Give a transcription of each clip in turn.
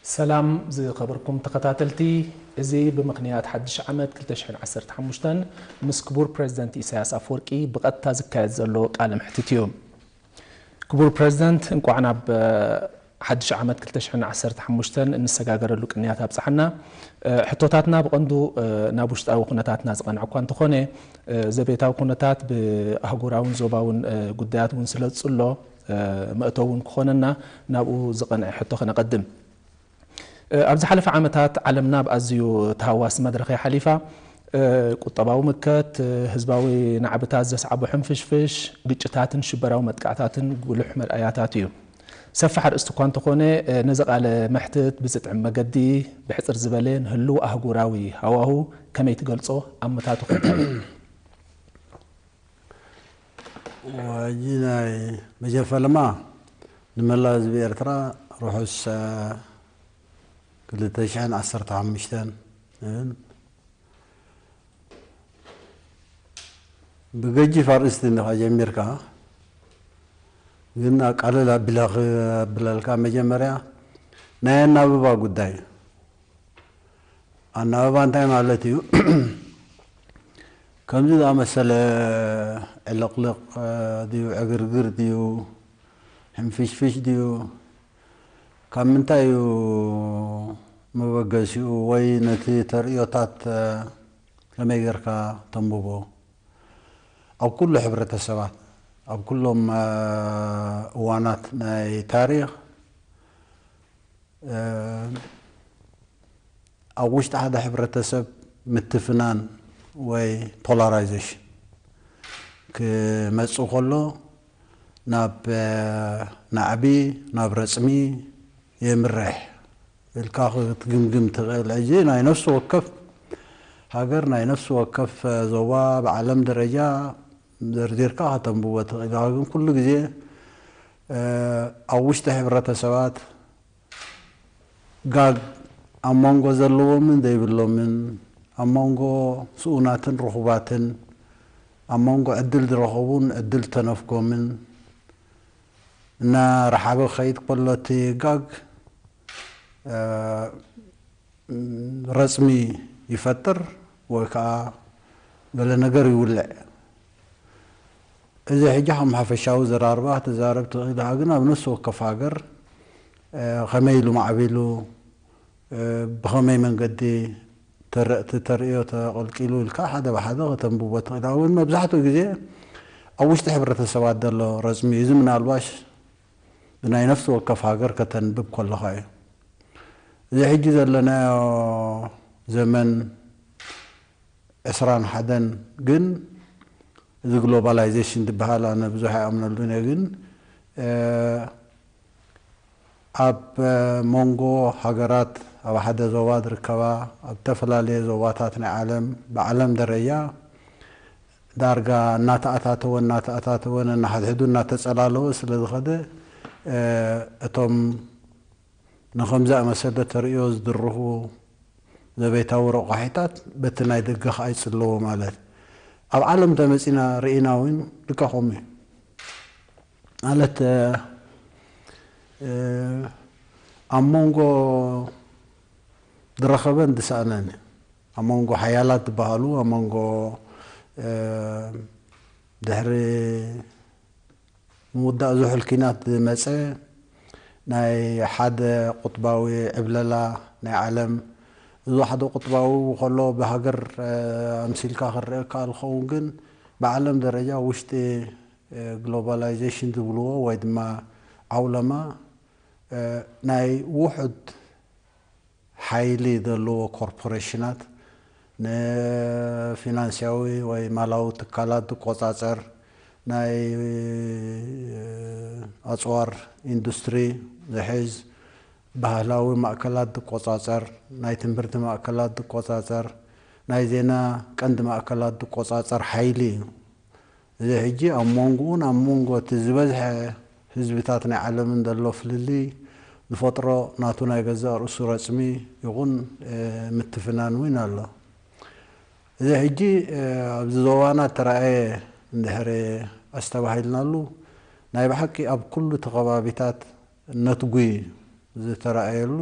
ሰላም ዝኸበርኩም ተኸታተልቲ፣ እዚ ብምኽንያት ሓድሽ ዓመት ክልተ ሽሕን ዓሰርተ ሓሙሽተን ምስ ክቡር ፕሬዝደንት ኢሳያስ ኣፈወርቂ ብቐጥታ ዝካየድ ዘሎ ቃለ መሕትት እዩ። ክቡር ፕሬዝደንት፣ እንቋዕ ናብ ሓድሽ ዓመት ክልተ ሽሕን ዓሰርተ ሓሙሽተን እንሰጋገረሉ ቅንያት ኣብጽሓና። ሕቶታትና ብቐንዱ ናብ ውሽጣዊ ኩነታትና ዝቐንዐ እኳ እንተኾነ፣ ዘቤታዊ ኩነታት ብኣህጉራውን ዞባውን ጉዳያት እውን ስለ ዝጽሎ፣ መእተዊ እውን ክኾነና ናብኡ ዝቐንዐ ሕቶ ከነቐድም። ኣብ ዝሓለፈ ዓመታት ዓለምና ኣብ ኣዝዩ ተሃዋሲ መድረኽ እያ ሓሊፋ። ቁጠባዊ ምከት፣ ህዝባዊ ናዕብታት ዘስዓቦ ሕንፍሽፍሽ፣ ግጭታትን ሽበራዊ መጥቃዕታትን ጉሉሕ መርኣያታት እዩ። ሰፊሕ ኣርእስቲ እኳ እንተኾነ፣ ነዚ ቃለ መሕትት ብዝጥዕም መገዲ ብሕጽር ዝበለ ንህልው ኣህጉራዊ ሃዋሁ ከመይ ትገልጾ ኣመታትኾ እንታይ እዩ? ሕጂ ናይ መጀፈለማ ንመላእ ህዝቢ ኤርትራ ርሑስ ክልተ ሽሕን ዓሰርተ ሓሙሽተን። ብገጂፍ ኣርእስቲ እንዲኻ ጀሚርካ፣ ግን ኣቃልል ኣቢለ ክብለልካ፣ መጀመርያ ናይ ኣናብባ ጉዳይ። ኣናብባ እንታይ ማለት እዩ? ከምዚ ዝኣመሰለ ዕልቕልቕ ድዩ፣ ዕግርግር ድዩ፣ ሕንፍሽፍሽ ድዩ፣ ካብ ምንታይ እዩ መበገሲኡ፣ ወይ ነቲ ተርእዮታት ከመይ ጌርካ ተንብቦ? ኣብ ኩሉ ሕብረተሰባት፣ ኣብ ኩሎም እዋናት ናይ ታሪኽ፣ ኣብ ውሽጢ ሓደ ሕብረተሰብ ምትፍናን ወይ ፖላራይዜሽን ክመጽእ ከሎ፣ ናብ ናዕቢ፣ ናብ ረጽሚ የምርሕ ኢልካ ክትግምግም ትኽእል። ሕጂ ናይ ነፍሲ ወከፍ ሃገር፣ ናይ ነፍሲ ወከፍ ዞባ፣ ብዓለም ደረጃ ዘርዚርካ ከተንብቦ ትኽእል ኢኻ። ግን ኩሉ ግዜ ኣብ ውሽጢ ሕብረተሰባት ጋግ ኣብ መንጎ ዘለዎምን ዘይብሎምን፣ ኣብ መንጎ ስኡናትን ርኹባትን፣ ኣብ መንጎ ዕድል ዝረኸቡን ዕድል ዝተነፍጎምን እናረሓበ ክኸይድ ከሎ፣ እቲ ጋግ ረጽሚ ይፈጥር ወይ ከዓ ገለ ነገር ይውልዕ። እዚ ሕጂ ከም ሓፈሻዊ ዘራርባ ክትዛረብ ትኽእል ኢኻ፣ ግን ኣብ ነፍሲ ወከፍ ሃገር ከመይ ኢሉ ማዕቢሉ፣ ብኸመይ መንገዲ ተረእቲ ተርእዮ ተቐልቂሉ ኢልካ ሓደ ብሓደ ከተንብቦ ትኽእል። እውን መብዛሕትኡ ግዜ ኣብ ውሽጢ ሕብረተሰባት ዘሎ ረጽሚ እዩ። እዚ ምናልባሽ ብናይ ነፍሲ ወከፍ ሃገር ከተንብብ ከለኻ እዩ። እዚ ሕጂ ዘለናዮ ዘመን ዕስራን ሓደን ግን፣ እዚ ግሎባላይዜሽን ዝበሃል ኣነ ብዙሕ ኣይኣምነሉን እየ። ግን ኣብ መንጎ ሃገራት ኣብ ሓደ ዞባ ዝርከባ፣ ኣብ ዝተፈላለየ ዞባታት ናይ ዓለም፣ ብዓለም ደረጃ ዳርጋ እናተኣታተወ እናተኣታተወ፣ ነናሓድሕዱ እናተጸላለወ ስለ ዝኸደ፣ እቶም ንኸምዚ ኣመሰለ ተርእዮ ዝድርኹ ዘቤታዊ ረቋሒታት በቲ ናይ ደገ ከኣ ይጽለዎ። ማለት ኣብ ዓለም ተመጺና ርኢና እውን ልክዕ ከምኡ እዩ። ማለት ኣብ መንጎ ዝረኸበን ዝሰኣነን፣ ኣብ መንጎ ሓያላት ዝበሃሉ፣ ኣብ መንጎ ድሕሪ ምውዳእ ዝሑል ኲናት ዝመጸ ናይ ሓደ ቁጥባዊ ዕብለላ ናይ ዓለም፣ እዚ ሓደ ቁጥባዊ ከሎ ብሃገር ኣምሲልካ ክረአ ይከኣል ክኸውን፣ ግን ብዓለም ደረጃ ውሽጢ ግሎባላይዜሽን ዝብልዎ ወይ ድማ ዓውለማ ናይ ውሑድ ሓይሊ ዘለዎ ኮርፖሬሽናት ንፊናንስያዊ ወይ ማላዊ ትካላት ዝቆጻጸር፣ ናይ ኣጽዋር ኢንዱስትሪ ዝሕዝ፣ ባህላዊ ማእከላት ዝቆጻጸር፣ ናይ ትምህርቲ ማእከላት ዝቆጻጸር፣ ናይ ዜና ቀንዲ ማእከላት ዝቆጻጸር ሓይሊ እዩ። እዚ ሕጂ ኣብ መንጎኡን ኣብ መንጎ እቲ ዝበዝሐ ህዝብታት ናይ ዓለምን ዘሎ ፍልልይ ዝፈጥሮ ናቱ ናይ ገዛእ ርእሱ ረጽሚ ይኹን ምትፍናን እውን ኣሎ። እዚ ሕጂ ኣብዚ ዞባና እተራእየ እንድሕሪ ኣስተባሂልናሉ፣ ናይ ብሓቂ ኣብ ኩሉ እቲ ከባቢታት ነትጒ ዝተራእየሉ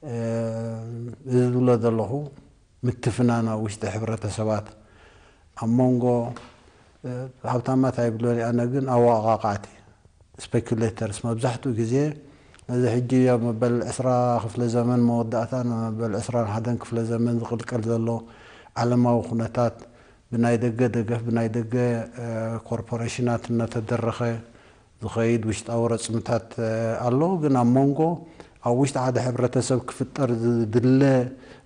እዚ ዝብሎ ዘለኹ ምትፍናን ኣብ ውሽጢ ሕብረተሰባት ኣብ መንጎ ሃብታማት ኣይብሎን ኣነ፣ ግን ኣወቓቓዕቲ፣ ስፔኩሌተርስ፣ መብዛሕትኡ ግዜ እዚ ሕጂ ኣብ መበል ዕስራ ክፍለ ዘመን መወዳእታ ንመበል ዕስራን ሓደን ክፍለ ዘመን ዝቕልቀል ዘሎ ዓለማዊ ኩነታት ብናይ ደገ ደገፍ፣ ብናይ ደገ ኮርፖሬሽናት እናተደረኸ ዝኸይድ ውሽጣዊ ረፅምታት ኣሎ። ግን ኣብ መንጎ ኣብ ውሽጢ ሓደ ሕብረተሰብ ክፍጠር ዝድለ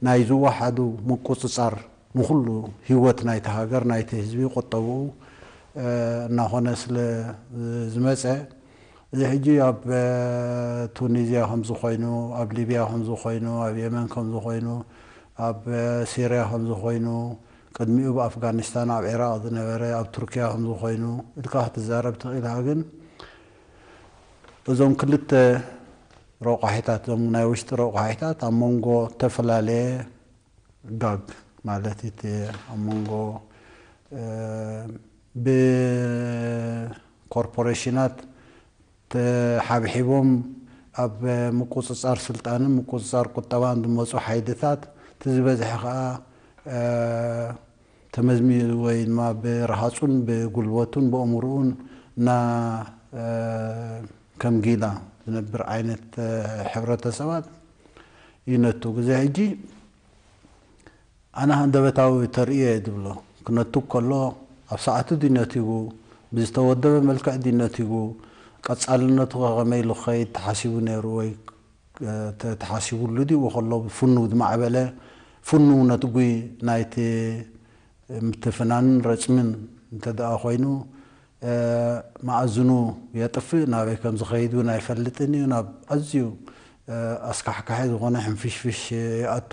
ናይ ዝወሓዱ ምቁፅፃር ንኹሉ ህይወት ናይቲ ሃገር፣ ናይቲ ህዝቢ፣ ቁጠብኡ እናኾነ ስለ ዝመፀ፣ እዚ ሕጂ ኣብ ቱኒዝያ ከምዚ ኮይኑ፣ ኣብ ሊብያ ከምዚ ኮይኑ፣ ኣብ የመን ከምዚ ኮይኑ፣ ኣብ ሲርያ ከምዚ ኮይኑ፣ ቅድሚኡ ብኣፍጋኒስታን ኣብ ዒራቕ ዝነበረ፣ ኣብ ቱርኪያ ከምዚ ኮይኑ ኢልካ ክትዛረብ ትኽእል ኢኻ። ግን እዞም ክልተ ረቋሒታት፣ እዞም ናይ ውሽጢ ረቋሒታት ኣብ መንጎ ዝተፈላለየ ጋግ ማለት እቲ ኣብ መንጎ ብኮርፖሬሽናት ተሓብሒቦም ኣብ ምቁፅፃር ስልጣንን ምቁፅፃር ቁጠባን ዝመፁ ሓይልታት፣ እቲ ዝበዝሐ ከዓ ተመዝሚዙ ወይ ድማ ብረሃፁን ብጉልበቱን ብእምርኡን እና ከም ጊላ ዝነብር ዓይነት ሕብረተሰባት ይነቱ። ግዜ ሕጂ ኣነ ሃንደበታዊ ተርእዮ እየ ዝብሎ። ክነቱ ከሎ ኣብ ሰዓቱ ድዩ ነቲጉ፣ ብዝተወደበ መልክዕ ድዩ ነቲጉ፣ ቀፃልነቱ ከ ከመይ ኢሉ ክኸይድ ተሓሲቡ ነይሩ ወይ ተ-፣ ተሓሲቡሉ ድዩ ከሎ ብፍኑው ዝማዕበለ ፍኑው ነትጒ ናይቲ ምትፍናንን ረፅምን እንተ ደኣ ኮይኑ፣ መኣዝኑ የጥፍእ፣ ናበይ ከም ዝኸይድ እውን ኣይፈልጥን እዩ። ናብ ኣዝዩ ኣስካሕካሒ ዝኾነ ሕንፍሽፍሽ ይኣቱ።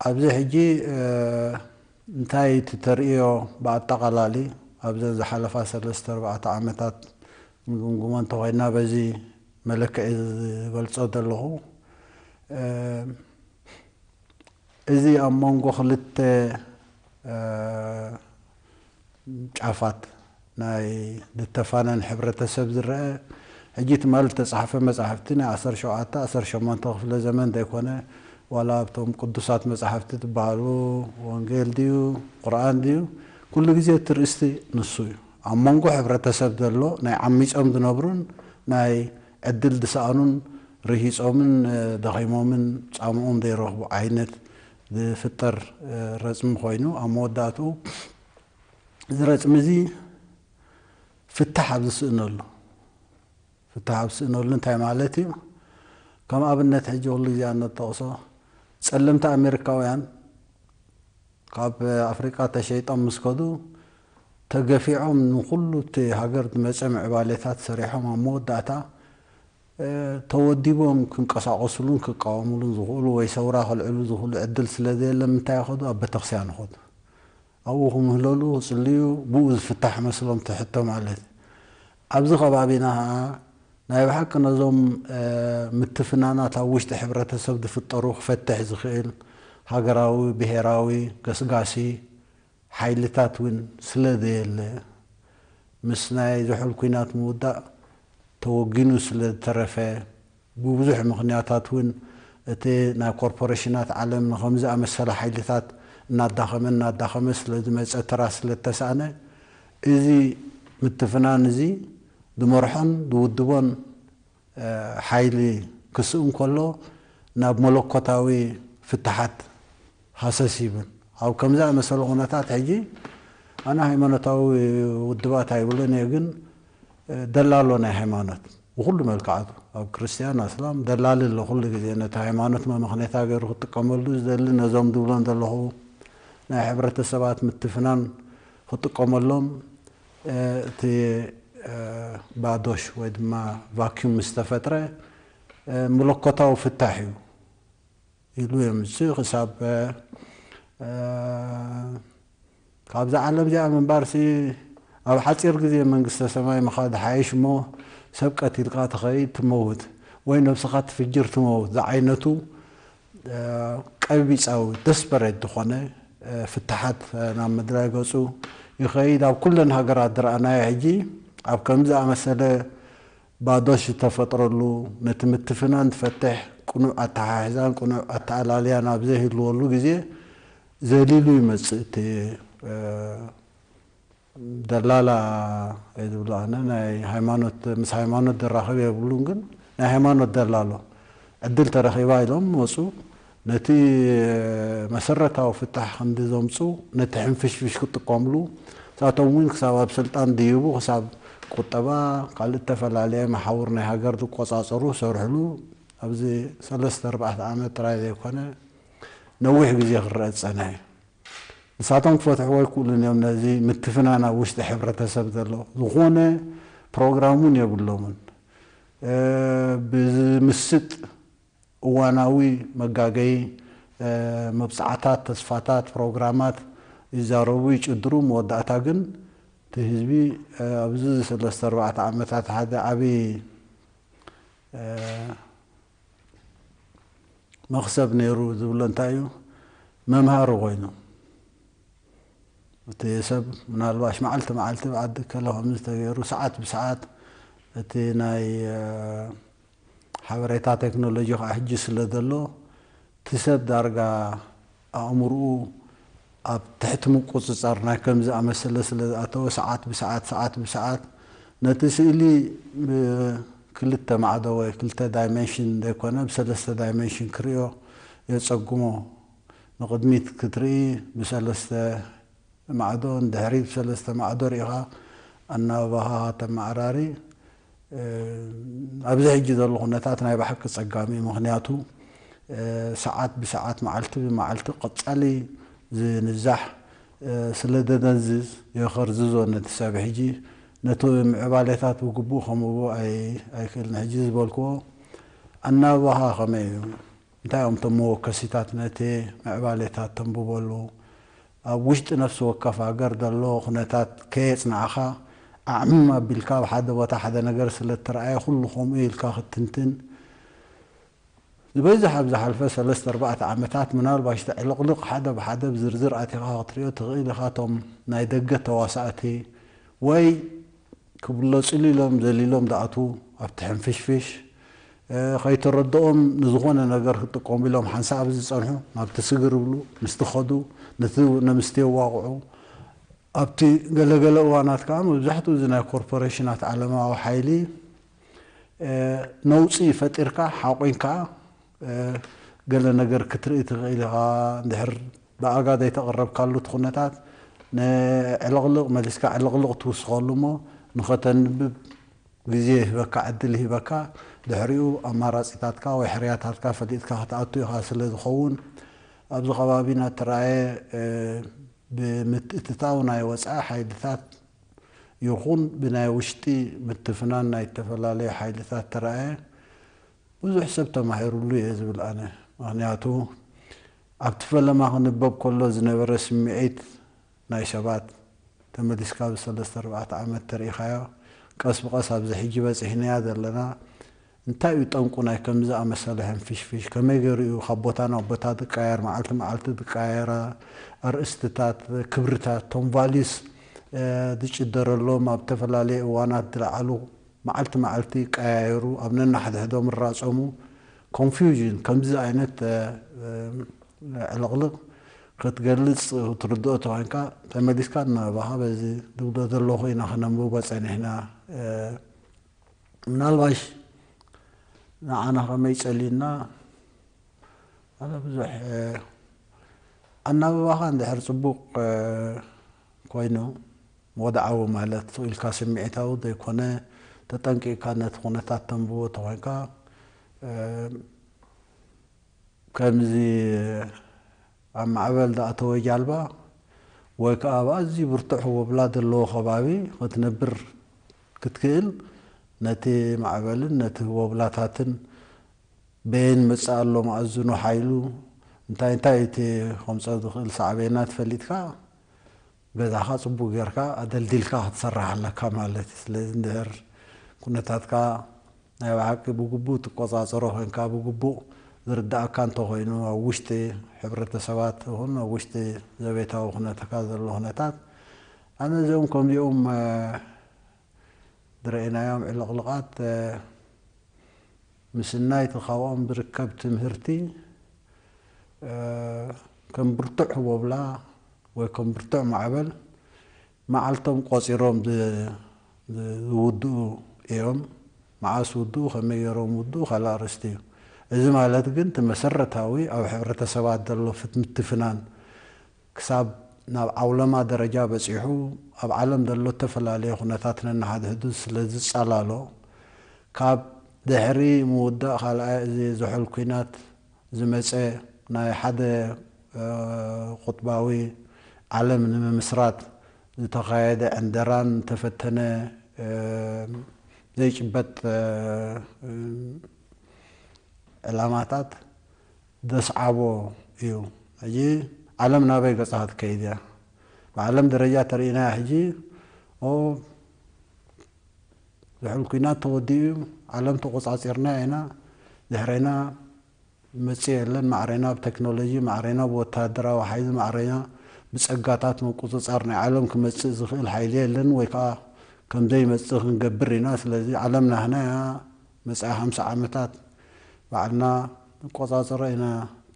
ኣብዚ ሕጂ እንታይ እቲ ተርእዮ ብኣጠቓላሊ ኣብዘን ዝሓለፋ ሰለስተ ኣርባዕተ ዓመታት ንግምግሞ እንተኾይንና በዚ መለክዒ ዝበልጾ ዘለኹ፣ እዚ ኣብ መንጎ ክልተ ጫፋት ናይ ዝተፋነን ሕብረተሰብ ዝረአ፣ ሕጂ ትማሊ ዝተጻሕፈ መጻሕፍቲ ናይ ዓሰርተ ሸውዓተ ዓሰርተ ሸሞንተ ክፍለ ዘመን ዘይኮነ፣ ዋላ ኣብቶም ቅዱሳት መጻሕፍቲ ትበሃሉ፣ ወንጌል ድዩ ቁርኣን ድዩ፣ ኩሉ ግዜ እቲ ርእስቲ ንሱ እዩ። ኣብ መንጎ ሕብረተሰብ ዘሎ ናይ ዓሚጾም ዝነብሩን ናይ ዕድል ዝሰኣኑን ርሂጾምን ደኺሞምን ጻምኦም ዘይረኽቡ ዓይነት ዝፍጠር ረጽሚ ኮይኑ፣ ኣብ መወዳእትኡ እዚ ረጽሚ እዚ ፍታሕ ኣብ ዝስእነሉ፣ ፍታሕ ኣብ ዝስእነሉ እንታይ ማለት እዩ? ከም ኣብነት ሕጂ ኩሉ ግዜ ኣነጠቕሶ፣ ጸለምቲ ኣሜሪካውያን ካብ ኣፍሪቃ ተሸይጦም ምስ ከዱ፣ ተገፊዖም ንኹሉ እቲ ሃገር ዝመጸ ምዕባሌታት ሰሪሖም ኣብ መወዳእታ ተወዲቦም ክንቀሳቐስሉን ክቃወምሉን ዝኽእሉ ወይ ሰውራ ከልዕሉ ዝኽእሉ ዕድል ስለ ዘየለ፣ ምንታይ ይኸዱ? ኣብ ቤተክርስትያን ይኸዱ። ኣብኡ ክምህለሉ፣ ክጽልዩ፣ ብኡ ዝፍታሕ መስሎም ትሕቶ ማለት እዩ። ኣብዚ ከባቢና ኸዓ ናይ ብሓቂ ነዞም ምትፍናናት ኣብ ውሽጢ ሕብረተሰብ ዝፍጠሩ ክፈትሕ ዝኽእል ሃገራዊ፣ ብሄራዊ፣ ገስጋሲ ሓይልታት እውን ስለ ዘየለ፣ ምስ ናይ ዝሑል ኲናት ምውዳእ ተወጊኑ ስለ ዝተረፈ፣ ብብዙሕ ምኽንያታት እውን እቲ ናይ ኮርፖሬሽናት ዓለም ንኸምዚ ዝኣመሰለ ሓይልታት እናዳኸመ እናዳኸመ ስለ ዝመፀ፣ ተራ ስለ ዝተሳእነ፣ እዚ ምትፍናን እዚ ዝመርሖን ዝውድቦን ሓይሊ ክስእን ከሎ፣ ናብ መለኮታዊ ፍትሓት ሃሰስ ይብል። ኣብ ከምዚ ዝኣመሰለ ኩነታት ሕጂ ኣነ ሃይማኖታዊ ውድባት ኣይብልን እየ፣ ግን ደላሎ ናይ ሃይማኖት ብኹሉ መልክዓቱ፣ ኣብ ክርስትያን ኣስላም ደላሊ ኣሎ። ኩሉ ግዜ ነቲ ሃይማኖት መመኽነይታ ገይሩ ክጥቀመሉ ዝደሊ፣ ነዞም ዝብሎም ዘለኹ ናይ ሕብረተሰባት ምትፍናን ክጥቀመሎም፣ እቲ ባዶሽ ወይ ድማ ቫኪዩም ምስ ተፈጥረ፣ መለኮታዊ ፍታሕ እዩ ኢሉ የምጽእ። ክሳብ ካብዛ ዓለም እዚኣ ምንባርሲ፣ ኣብ ሓጺር ግዜ መንግስተ ሰማይ ምኻድ ሓይሽ እሞ፣ ሰብ ቀቲልካ ትኸይድ ትመውት፣ ወይ ነብስኻ ትፍጅር ትመውት ዝዓይነቱ ቀቢጻዊ፣ ደስፐሬት ዝኾነ ፍትሓት ናብ ምድራይ ገጹ ይኸይድ። ኣብ ኩለን ሃገራት ዝረኣናዮ ሕጂ ኣብ ከምዚ ዝኣመሰለ ባዶሽ ዝተፈጥረሉ፣ ነቲ ምትፍናን ትፈትሕ ቅኑዕ ኣተሓሕዛን ቅኑዕ ኣተኣላልያን ኣብ ዘይህልወሉ ግዜ ዘሊሉ ይመጽእ። እቲ ደላላ እየ ዝብሎ ኣነ፣ ናይ ሃይማኖት፣ ምስ ሃይማኖት ዘራኽብ የብሉን፣ ግን ናይ ሃይማኖት ደላሎ ዕድል ተረኺባ ኢሎም መፁ። ነቲ መሰረታዊ ፍታሕ ክንዲ ዘምፁ፣ ነቲ ሕንፍሽፍሽ ክጥቀምሉ፣ ንሳቶም እውን ክሳብ ኣብ ስልጣን ድይቡ፣ ክሳብ ቁጠባ፣ ካልእ ዝተፈላለየ መሓውር ናይ ሃገር ዝቆፃፀሩ ሰርሕሉ። ኣብዚ ሰለስተ ኣርባዕተ ዓመት ጥራይ ዘይኮነ፣ ነዊሕ ግዜ ክረአ ዝጸንሐ እዩ። ንሳቶም ክፈትሕዎ ኣይክእሉን እዮም። ነዚ ምትፍናን ኣብ ውሽጢ ሕብረተሰብ ዘሎ ዝኾነ ፕሮግራም እውን የብሎምን። ብዝምስጥ እዋናዊ መጋገዪ መብጻዕታት፣ ተስፋታት፣ ፕሮግራማት ይዛረቡ፣ ይጭድሩ። መወዳእታ ግን እቲ ህዝቢ ኣብዚ ሰለስተ ኣርባዕተ ዓመታት ሓደ ዓብዪ መኽሰብ ነይሩ ዝብሎ እንታይ እዩ? መምሃሪ ኮይኑ፣ እቲ ሰብ ምናልባሽ መዓልቲ መዓልቲ ብዓዲ ከለ ከምዚ ተገይሩ፣ ሰዓት ብሰዓት፣ እቲ ናይ ሓበሬታ ቴክኖሎጂ ከዓ ሕጂ ስለ ዘሎ፣ እቲ ሰብ ዳርጋ ኣእምርኡ ኣብ ትሕቲ ምቁፅፃር ናይ ከምዚ ኣመሰለ ስለ ዝኣተወ፣ ሰዓት ብሰዓት፣ ሰዓት ብሰዓት፣ ነቲ ስእሊ ብክልተ ማዕዶ ወይ ክልተ ዳይሜንሽን ዘይኮነ፣ ብሰለስተ ዳይሜንሽን ክርእዮ የጸግሞ። ንቕድሚት ክትርኢ ብሰለስተ ማዕዶ፣ ንድሕሪት ብሰለስተ ማዕዶ ርኢኻ ኣናብባኻ ከተመዓራሪ። ኣብዚ ሕጂ ዘሎ ኩነታት ናይ ብሓቂ ጸጋሚ እዩ። ምኽንያቱ ሰዓት ብሰዓት፣ መዓልቲ ብመዓልቲ ቀጻሊ ዝንዛሕ ስለ ደነዝዝ፣ የኸርዝዞ ነቲ ሰብ። ሕጂ ነቲ ምዕባሌታት ብግቡእ ከምኡ ኣይክእልን። ሕጂ ዝበልክዎ ኣናብባኻ ከመይ እዩ? እንታይ እዮም እቶም መወከሲታት ነቲ ምዕባሌታት ተንብበሉ? ኣብ ውሽጢ ነፍሲ ወከፍ ሃገር ዘሎ ኩነታት ከየጽናዕኻ፣ ዓዕምም ኣቢልካ ኣብ ሓደ ቦታ ሓደ ነገር ስለ እተረኣየ፣ ኩሉ ከምኡ ኢልካ ክትትንትን፣ ዝበዝሕ ኣብ ዝሓልፈ ሰለስተ ኣርባዕተ ዓመታት፣ ምናልባሽ እቲ ዕልቕልቕ ሓደ ብሓደ ብዝርዝር ኣቲኻ ክትሪኦ ትኽእል ኢኻ። እቶም ናይ ደገ ተዋሳእቲ ወይ ክብለጹሉ ኢሎም ዘሊሎም ዝኣትዉ ኣብቲ ሕንፍሽፍሽ፣ እ፣ ከይተረድኦም ንዝኾነ ነገር ክጥቀሙ ኢሎም ሓንሳብ ዝጸንሑ፣ ናብቲ ስግር ይብሉ፣ ምስቲ ኸዱ፣ ነቲ፣ ነምስቲ የዋቕዑ። ኣብቲ ገለገለ እዋናት ከኣ መብዛሕትኡ እዚ ናይ ኮርፖሬሽናት ዓለማዊ ሓይሊ፣ እ፣ ነውጺ ፈጢርካ ሓቑንካ፣ እ፣ ገለ ነገር ክትርኢ ትኽእል ኢኻ። እንድሕር ብኣጋ ዘይተቕረብካሉ እቲ ኩነታት፣ ንዕልቕልቕ መሊስካ ዕልቕልቕ ትውስኸሉ እሞ፣ ንኸተንብብ ግዜ ይህበካ፣ ዕድል ይህበካ። ድሕሪኡ ኣማራጺታትካ ወይ ሕርያታትካ ፈሊጥካ ክትኣቱ ኢኻ ስለ ዝኸውን፣ ኣብዚ ከባቢና እተራእየ፣ እ፣ ብምትእትታው ናይ ወጻኢ ሓይልታት ይኹን ብናይ ውሽጢ ምትፍናን ናይ ዝተፈላለዩ ሓይልታት ተራእየ፣ ብዙሕ ሰብ ተማሂሩሉ እየ ዝብል ኣነ። ምኽንያቱ ኣብቲ ፈለማ ክንበብ ከሎ ዝነበረ ስምዒት ናይ ሰባት ተመሊስካ ብሰለስተ ኣርባዕተ ዓመት ተሪኢኻዮ፣ ቀስ ብቐስ ኣብዚ ሕጂ በጺሕናያ ዘለና። እንታይ እዩ ጠንቁ ናይ ከምዚ ኣመሰለ ሕንፍሽፍሽ? ከመይ ገይሩ እዩ ካብ ቦታ ናብ ቦታ ዝቀያየር? መዓልቲ መዓልቲ ዝቀያየራ ኣርእስትታት፣ ክብርታት፣ እቶም ቫሊዩስ፣ እ፣ ዝጭደረሎም፣ ኣብ ዝተፈላለየ እዋናት ዝለዓሉ፣ መዓልቲ መዓልቲ ይቀያየሩ፣ ኣብ ነናሕድሕዶም ይራጸሙ። ኮንፊውዥን፣ ከምዚ ዓይነት፣ እ፣ እ፣ ዕልቕልቕ ክትገልጽ፣ ክትርድኦ ተኾይንካ፣ ተመሊስካ እናበኻ በዚ ዝብሎ ዘለኹ ኢና ክነንብቦ ጸኒሕና። እ፣ ምናልባሽ ንዓና ከመይ ጸልዩና፣ ኣነ ብዙሕ፣ እ፣ ኣናብባኻ እንድሕር ጽቡቕ፣ እ፣ ኮይኑ፣ ወድዓዊ ማለት ኢልካ ስምዒታዊ ዘይኮነ፣ ተጠንቂቕካ ነቲ ኩነታት ተንብቦ ተኾይንካ፣ እ፣ ከምዚ ኣብ ማዕበል ዝኣተወ ጃልባ ወይ ከኣ ኣብ ኣዝዩ ብርቱዕ ህቦብላ ዘለዎ ከባቢ ክትነብር ክትክእል፣ ነቲ ማዕበልን ነቲ ህቦብላታትን በየን መጽእ ኣሎ መኣዝኑ ሓይሉ፣ እንታይ እንታይ እቲ ከምጾ ዝኽእል ሳዕቤናት ፈሊጥካ፣ ገዛኻ ጽቡቕ ጌርካ ኣደልዲልካ ክትሰርሕ ኣለካ ማለት እዩ። ስለዚ እንድሕር ኩነታትካ ናይ ብሓቂ ብግቡእ ትቆጻጸሮ ኮይንካ፣ ብግቡእ ዝርድኣካ እንተኾይኑ፣ ኣብ ውሽጢ ሕብረተሰባት ይኹን ኣብ ውሽጢ ዘቤታዊ ኩነትካ ዘሎ ኩነታት፣ ኣነ እዚኦም ከምዚኦም፣ እ፣ ዝረኣናዮም ዕልቕልቓት፣ እ፣ ምስናይ እቲ ካብኦም ዝርከብ ትምህርቲ ከም ብርቱዕ ህቦብላ ወይ ከም ብርቱዕ ማዕበል መዓልቶም ቆጺሮም ዝውድኡ እዮም። መዓስ ውድኡ፣ ከመይ ገይሮም ውድኡ ካልእ ኣርእስቲ እዩ። እዚ ማለት ግን እቲ መሰረታዊ ኣብ ሕብረተሰባት ዘሎ ምትፍናን ክሳብ ናብ ዓውለማ ደረጃ በጺሑ ኣብ ዓለም ዘሎ እተፈላለየ ኩነታት ነንሓድሕዱ ስለ ዝጸላሎ ካብ ድሕሪ ምውዳእ ካልኣይ እዚ ዝሑል ኲናት ዝመጸ ናይ ሓደ ቁጥባዊ ዓለም ንምምስራት ዝተኻየደ ዕንደራን ተፈተነ ዘይጭበጥ ዕላማታት ዘስዓቦ እዩ። ሕጂ ዓለም ናበይ ገጻ ክትከይድ እያ? ብዓለም ደረጃ ተርእናያ ሕጂ ዝሑል ኲናት ተወዲኡ እዩ፣ ዓለም ተቆጻጺርና ኢና፣ ድሕሬና መጽእ የለን፣ ማዕሬና ብቴክኖሎጂ፣ ማዕሬና ብወተሃደራዊ ሓይሊ፣ ማዕሬና ብጸጋታት ምቁጽጻር ናይ ዓለም ክመጽእ ዝኽእል ሓይሊ የለን ወይ ከዓ ከም ዘይመጽእ ክንገብር ኢና። ስለዚ ዓለም ናህና እያ፣ መጻኢ ሓምሳ ዓመታት ባዕልና ንቆጻጸሮ ኢና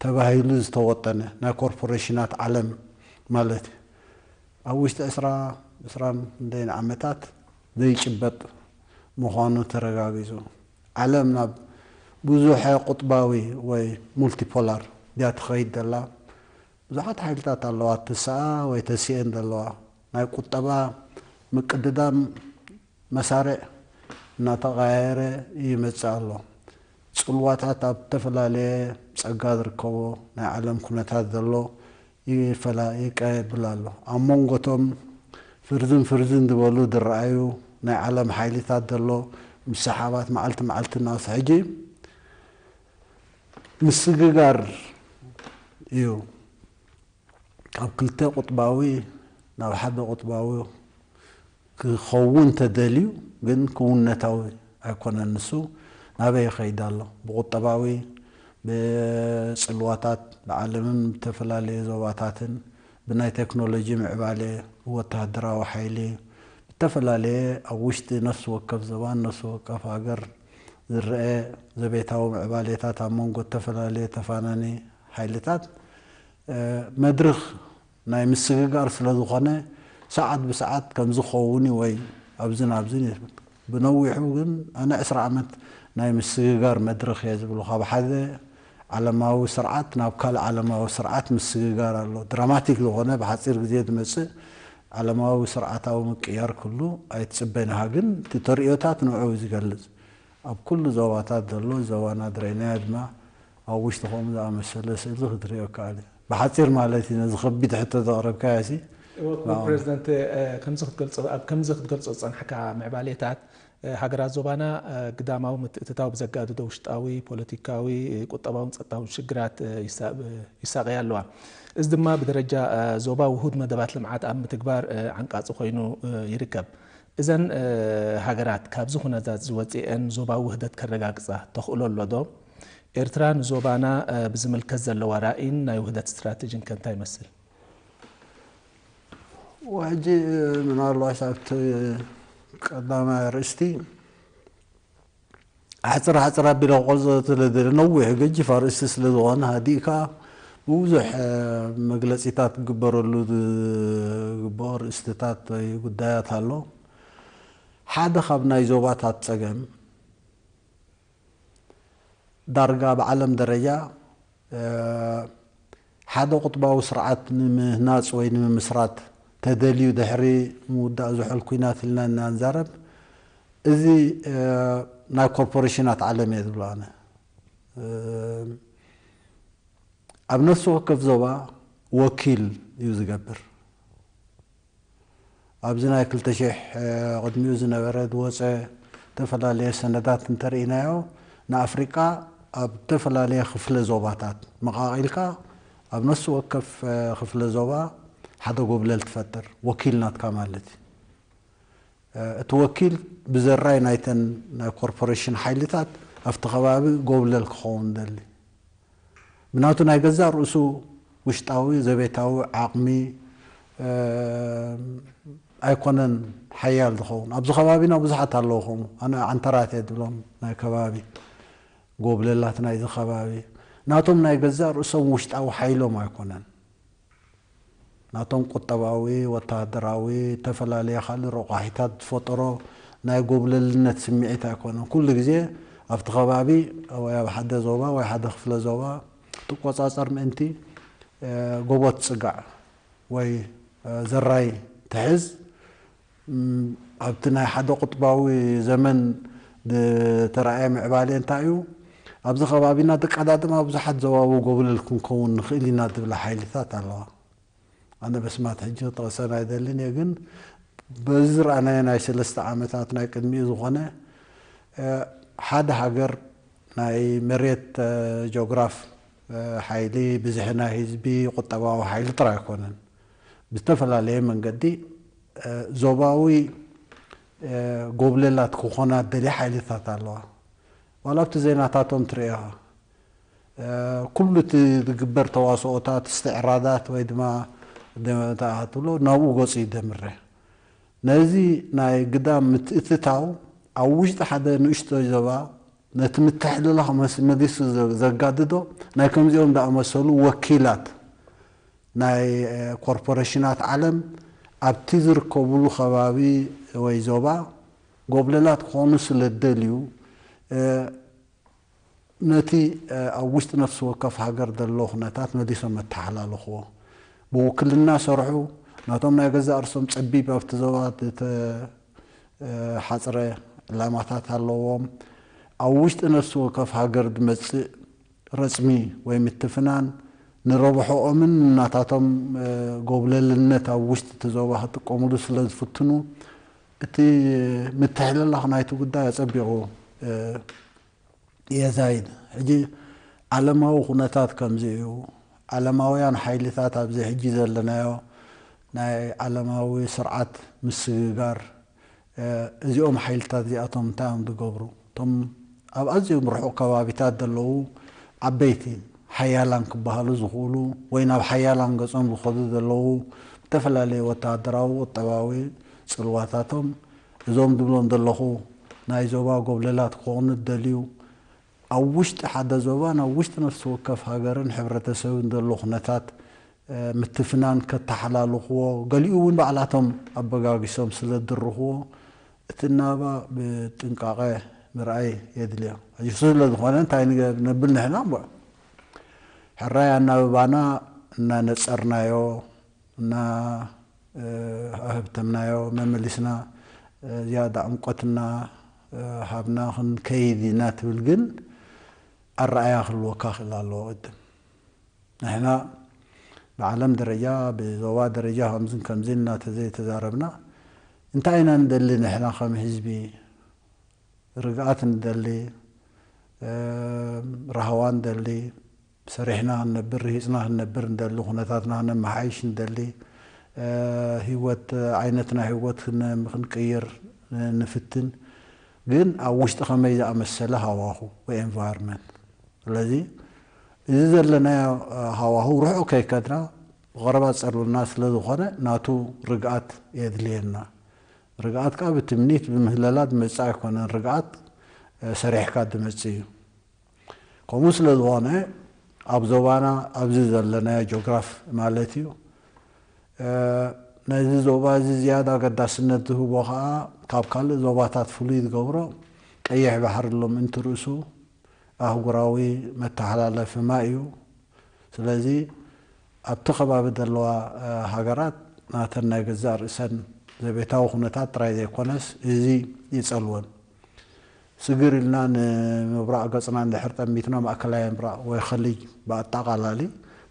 ተባሂሉ ዝተወጠነ ናይ ኮርፖሬሽናት ዓለም ማለት እዩ። ኣብ ውሽጢ ዕስራ ዕስራን ክንደይን ዓመታት ዘይጭበጥ ምዃኑ ተረጋጊጹ። ዓለም ናብ ብዙሐ ቁጥባዊ ወይ ሙልቲፖላር ድያ ትኸይድ ዘላ? ብዙሓት ሓይልታት ኣለዋ ትስኣ ወይ ተስኤን ዘለዋ። ናይ ቁጠባ ምቅድዳም መሳርዕ እናተቐያየረ ይመጽእ ኣሎ። ጽልዋታት ኣብ ዝተፈላለየ ጸጋ ዝርከቦ ናይ ዓለም ኩነታት ዘሎ ይፈላ ይቀብል ኣሎ። ኣብ መንጎቶም ፍርዝን ፍርዝን ዝበሉ ዝረኣዩ ናይ ዓለም ሓይልታት ዘሎ ምስሓባት መዓልቲ መዓልቲ እናወሰ ሕጂ ምስግጋር እዩ። ካብ ክልተ ቁጥባዊ ናብ ሓደ ቁጥባዊ ክኸውን ተደልዩ ግን ክውነታዊ ኣይኮነን። ንሱ ናበይ ይኸይድ ኣሎ? ብቁጠባዊ ብጽልዋታት ብዓለምን ብተፈላለየ ዞባታትን ብናይ ቴክኖሎጂ ምዕባለ ወተሃደራዊ ሓይሊ ብተፈላለየ ኣብ ውሽጢ ነፍሲ ወከፍ ዞባን ነፍሲ ወከፍ ሃገር ዝረአ ዘቤታዊ ምዕባሌታት ኣብ መንጎ እተፈላለየ ተፋናኒ ሓይልታት መድርኽ ናይ ምስግጋር ስለ ዝኾነ ሰዓት ብሰዓት ከምዚ ክኸውን እዩ ወይ ኣብዝን ኣብዝን የብል። ብነዊሑ ግን ኣነ ዕስራ ዓመት ናይ ምስግጋር መድረኽ እየ ዝብሎ። ካብ ሓደ ዓለማዊ ስርዓት ናብ ካልእ ዓለማዊ ስርዓት ምስግጋር ኣሎ። ድራማቲክ ዝኾነ ብሓፂር ግዜ ዝመፅእ ዓለማዊ ስርዓታዊ ምቅያር ክሉ ኣይትፅበን ኢኻ። ግን እቲ ተርእዮታት ንዑ እዩ ዝገልፅ። ኣብ ኩሉ ዞባታት ዘሎ ዞባና ድረይናዮ ድማ ኣብ ውሽጢ ከምኡ ዝኣመሰለ ስእሊ ክትርእዮ ይከኣል እዩ። ብሓፂር ማለት እዩ ነዚ ከቢድ ሕቶ ዘቕረብካዮ ሲ። እወ፣ ክቡር ፕሬዚደንት፣ እ፣ ከምዚ ክትገልጾ፣ ኣብ ከምዚ ክትገልጾ ዝጸናሕካ ምዕባሌታት፣ እ፣ ሃገራት ዞባና፣ እ፣ ግዳማዊ ምትእትታው ብዘጋድዶ ውሽጣዊ ፖለቲካዊ፣ እ፣ ቁጠባውን ጸጥታውን ሽግራት፣ እ፣ ይሳ-፣ እ፣ ይሳቐያ ኣለዋ። እዚ ድማ ብደረጃ፣ እ፣ ዞባ ውሁድ መደባት ልምዓት ኣብ ምትግባር፣ እ፣ ዓንቃጺ ኮይኑ፣ እ፣ ይርከብ። እዘን፣ እ፣ ሃገራት ካብዚ ኩነታት እዚ ወጺኤን ዞባዊ ውህደት ከረጋግጻ ተኽእሎ ኣሎ ዶ? ኤርትራ ንዞባና፣ እ፣ ብዝምልከት ዘለዋ ራእይን ናይ ውህደት ስትራተጂን ከ እንታይ ይመስል? ሕጂ ምናልባት ኣብቲ ቀዳማይ ኣርእስቲ ኣሕፅር ኣሕፅር ኣቢለ ክቆርጾ ስለ ዝደሊ፣ ነዊሕ ገጂፍ ኣርእስቲ ስለ ዝኾነ ሃዲእካ ብብዙሕ መግለጺታት ክግበረሉ ዝግብኦ ኣርእስትታት ወይ ጉዳያት ኣሎ። ሓደ ካብ ናይ ዞባታት ጸገም ዳርጋ ብዓለም ደረጃ ሓደ ቁጥባዊ ስርዓት ንምህናጽ ወይ ንምምስራት ተደልዩ ድሕሪ ምውዳእ ዝሑል ኲናት ኢልና ኢና ንዛረብ። እዚ ናይ ኮርፖሬሽናት ዓለም እየ ዝብሎ ኣነ። ኣብ ነፍሲ ወከፍ ዞባ ወኪል እዩ ዝገብር። ኣብዚ ናይ ክልተ ሺሕ ቅድሚኡ ዝነበረ ዝወፀ ዝተፈላለየ ሰነዳት እንተርኢናዮ፣ ንኣፍሪቃ ኣብ ዝተፈላለየ ክፍለ ዞባታት መቓቒልካ ኣብ ነፍሲ ወከፍ ክፍለ ዞባ ሓደ ጎብለል ትፈጥር፣ ወኪል ናትካ ማለት እዩ። እቲ ወኪል ብዘራይ ናይተን ናይ ኮርፖሬሽን ሓይልታት ኣብቲ ከባቢ ጎብለል ክኸውን ደሊ። ብናቱ ናይ ገዛእ ርእሱ ውሽጣዊ ዘቤታዊ ዓቕሚ ኣይኮነን ሓያል ዝኸውን። ኣብዚ ከባቢና ብዙሓት ኣለዉ ከምኡ። ኣነ ዓንተራት እየ ዝብሎም ናይ ከባቢ። ጎብለላት ናይዚ ከባቢ ናቶም ናይ ገዛእ ርእሶም ውሽጣዊ ሓይሎም ኣይኮነን። ናቶም ቁጠባዊ፣ ወተሃደራዊ፣ ዝተፈላለየ ካልእ ረቋሒታት ዝፈጠሮ ናይ ጎብለልነት ስምዒት ኣይኮነን። ኩሉ ግዜ ኣብቲ ከባቢ ወይ ኣብ ሓደ ዞባ ወይ ሓደ ክፍለ ዞባ ትቆጻጸር ምእንቲ፣ እ፣ ጎቦ ትጽጋዕ ወይ፣ እ፣ ዘራይ ትሕዝ። እም፣ ኣብቲ ናይ ሓደ ቁጥባዊ ዘመን ዝተራእየ ምዕባሌ እንታይ እዩ? ኣብዚ ከባቢና ደቀዳድማ ብዙሓት ዞባዊ ጎብለል ክንከውን ንኽእል ኢና ዝብላ ሓይልታት ኣለዋ። ኣነ በስማት ሕጂ ክጠቕሰን ኣይደልን እየ፣ ግን በዚ ዝረኣናዮ ናይ ሰለስተ ዓመታት ናይ ቅድሚኡ ዝኾነ፣ እ፣ ሓደ ሃገር ናይ መሬት፣ እ፣ ጂኦግራፍ፣ እ፣ ሓይሊ፣ ብዝሒ ናይ ህዝቢ፣ ቁጠባዊ ሓይሊ ጥራይ ኣይኮነን። ብዝተፈላለየ መንገዲ፣ እ፣ ዞባዊ፣ እ፣ ጎብለላት ክኾና ደልያ ሓይልታት ኣለዋ። ዋላ ኣብቲ ዜናታቶም ትርእያ፣ እ፣ ኩሉ እቲ ዝግበር ተዋስኦታት፣ እስትዕራዳት ወይ ድማ ደ-፣ ተኣትሎ ናብኡ ገጹ ይደምረ። ነዚ ናይ ግዳም ምትእትታው ኣብ ውሽጢ ሓደ ንእሽቶ ዞባ ነቲ ምትሕልላኽ መስ-፣ መሊሱ ዘ-፣ ዘጋድዶ ናይ ከምዚኦም ዝኣመሰሉ ወኪላት ናይ፣ እ፣ ኮርፖሬሽናት ዓለም ኣብቲ ዝርከቡሉ ከባቢ ወይ ዞባ ጎብለላት ክኾኑ ስለ ዝደልዩ፣ እ፣ ነቲ፣ እ፣ ኣብ ውሽጢ ነፍሲ ወከፍ ሃገር ዘሎ ኩነታት መሊሶም መተሓላልኽዎ። ብውክልና ሰርሑ፣ ናቶም ናይ ገዛእ ርእሶም ጸቢብ ኣብቲ ዞባ ዝተ-፣ እ፣ ሓጽረ ዕላማታት ኣለዎም። ኣብ ውሽጢ ነፍሲ ወከፍ ሃገር ዝመጽእ ረጽሚ ወይ ምትፍናን ንረብሖኦምን ናታቶም፣ እ፣ ጎብለልነት ኣብ ውሽጢ እቲ ዞባ ክጥቀሙሉ ስለ ዝፍትኑ፣ እቲ ምትሕልላኽ ናይቲ ጉዳይ ኣጸቢቑ፣ እ፣ የዛይድ። ሕጂ ዓለማዊ ኩነታት ከምዚ እዩ። ዓለማውያን ሓይልታት ኣብዚ ሕጂ ዘለናዮ ናይ ዓለማዊ ስርዓት ምስግጋር፣ እ፣ እዚኦም ሓይልታት እዚኣቶም እንታይ እዮም ዝገብሩ? እቶም ኣብ ኣዝዮም ርሑቕ ከባቢታት ዘለዉ ዓበይቲ ሓያላን ክበሃሉ ዝኽእሉ ወይ ናብ ሓያላን ገጾም ዝኸዱ ዘለዉ፣ ዝተፈላለየ ወተሃደራዊ፣ ቁጠባዊ ጽልዋታቶም፣ እዞም ዝብሎም ዘለኹ ናይ ዞባ ጎብለላት ክኾኑ ዝደልዩ፣ ኣብ ውሽጢ ሓደ ዞባን ኣብ ውሽጢ ነፍሲ ወከፍ ሃገርን ሕብረተሰብን ዘሎ ኩነታት፣ እ፣ ምትፍናን ከተሓላልኽዎ፣ ገሊኡ እውን ባዕላቶም ኣበጋጊሶም ስለ ዝድርኽዎ፣ እቲ ናባ ብጥንቃቐ ምርኣይ የድልዮ። ሕጂ እሱ ስለ ዝኾነ እንታይ ንገ-፣ ነብል ንሕና እሞ፣ ሕራይ ኣናብባና እናነጸርናዮ፣ እና፣ እ፣ ኣህብተምናዮ መመሊስና፣ እ፣ ዝያዳ ዕምቆት እና፣ እ፣ ሃብና ክንከይድ ኢና ትብል፣ ግን ኣረኣያ ክህልወካ ክእል ኣለዎ ቅድም። ንሕና ብዓለም ደረጃ፣ ብዞባ ደረጃ ከምዝን ከምዝን እናተዘይተዛረብና፣ እንታይ ኢና ንደሊ ንሕና ከም ህዝቢ? ርግኣት ንደሊ፣ እ፣ ራህዋ ንደሊ፣ ሰሪሕና ክንነብር፣ ርሂጽና ክንነብር ንደሊ፣ ኩነታትና ክነመሓይሽ ንደሊ፣ እ፣ ህይወት፣ ዓይነትና ህይወት ክን-፣ ክንቅይር ንፍትን። ግን ኣብ ውሽጢ ከመይ ዝኣመሰለ ሃዋሁ ወይ ኤንቫይሮንመንት። ስለዚ እዚ ዘለናዮ፣ እ፣ ሃዋሁ ርሑቕ ከይከድና ብቐረባ ዝጸልውና ስለ ዝኾነ ናቱ ርግኣት የድልየና። ርግኣት ከኣ ብትምኒት ብምህለላ ዝመጽእ ኣይኮነን። ርግኣት፣ እ፣ ሰሪሕካ ዝመጽእ እዩ። ከምኡ ስለ ዝኾነ ኣብ ዞባና ኣብዚ ዘለናዮ ጂኦግራፍ ማለት እዩ፣ እ፣ ነዚ ዞባ እዚ ዝያዳ ኣገዳስነት ዝህቦ ከኣ ካብ ካልእ ዞባታት ፍሉይ ዝገብሮ ቀይሕ ባሕሪ ኣሎ ምእንቲ ርእሱ ኣህጉራዊ መተሓላለፊ ማይ እዩ። ስለዚ ኣብቲ ከባቢ ዘለዋ፣ እ፣ ሃገራት ናተን ናይ ገዛእ ርእሰን ዘቤታዊ ኩነታት ጥራይ ዘይኮነስ እዚ ይጸልወን። ስግር ኢልና ንምብራቕ ገጽና እንድሕር ጠሚትና ማእከላይ ምብራቕ ወይ ኸሊጅ ብኣጠቓላሊ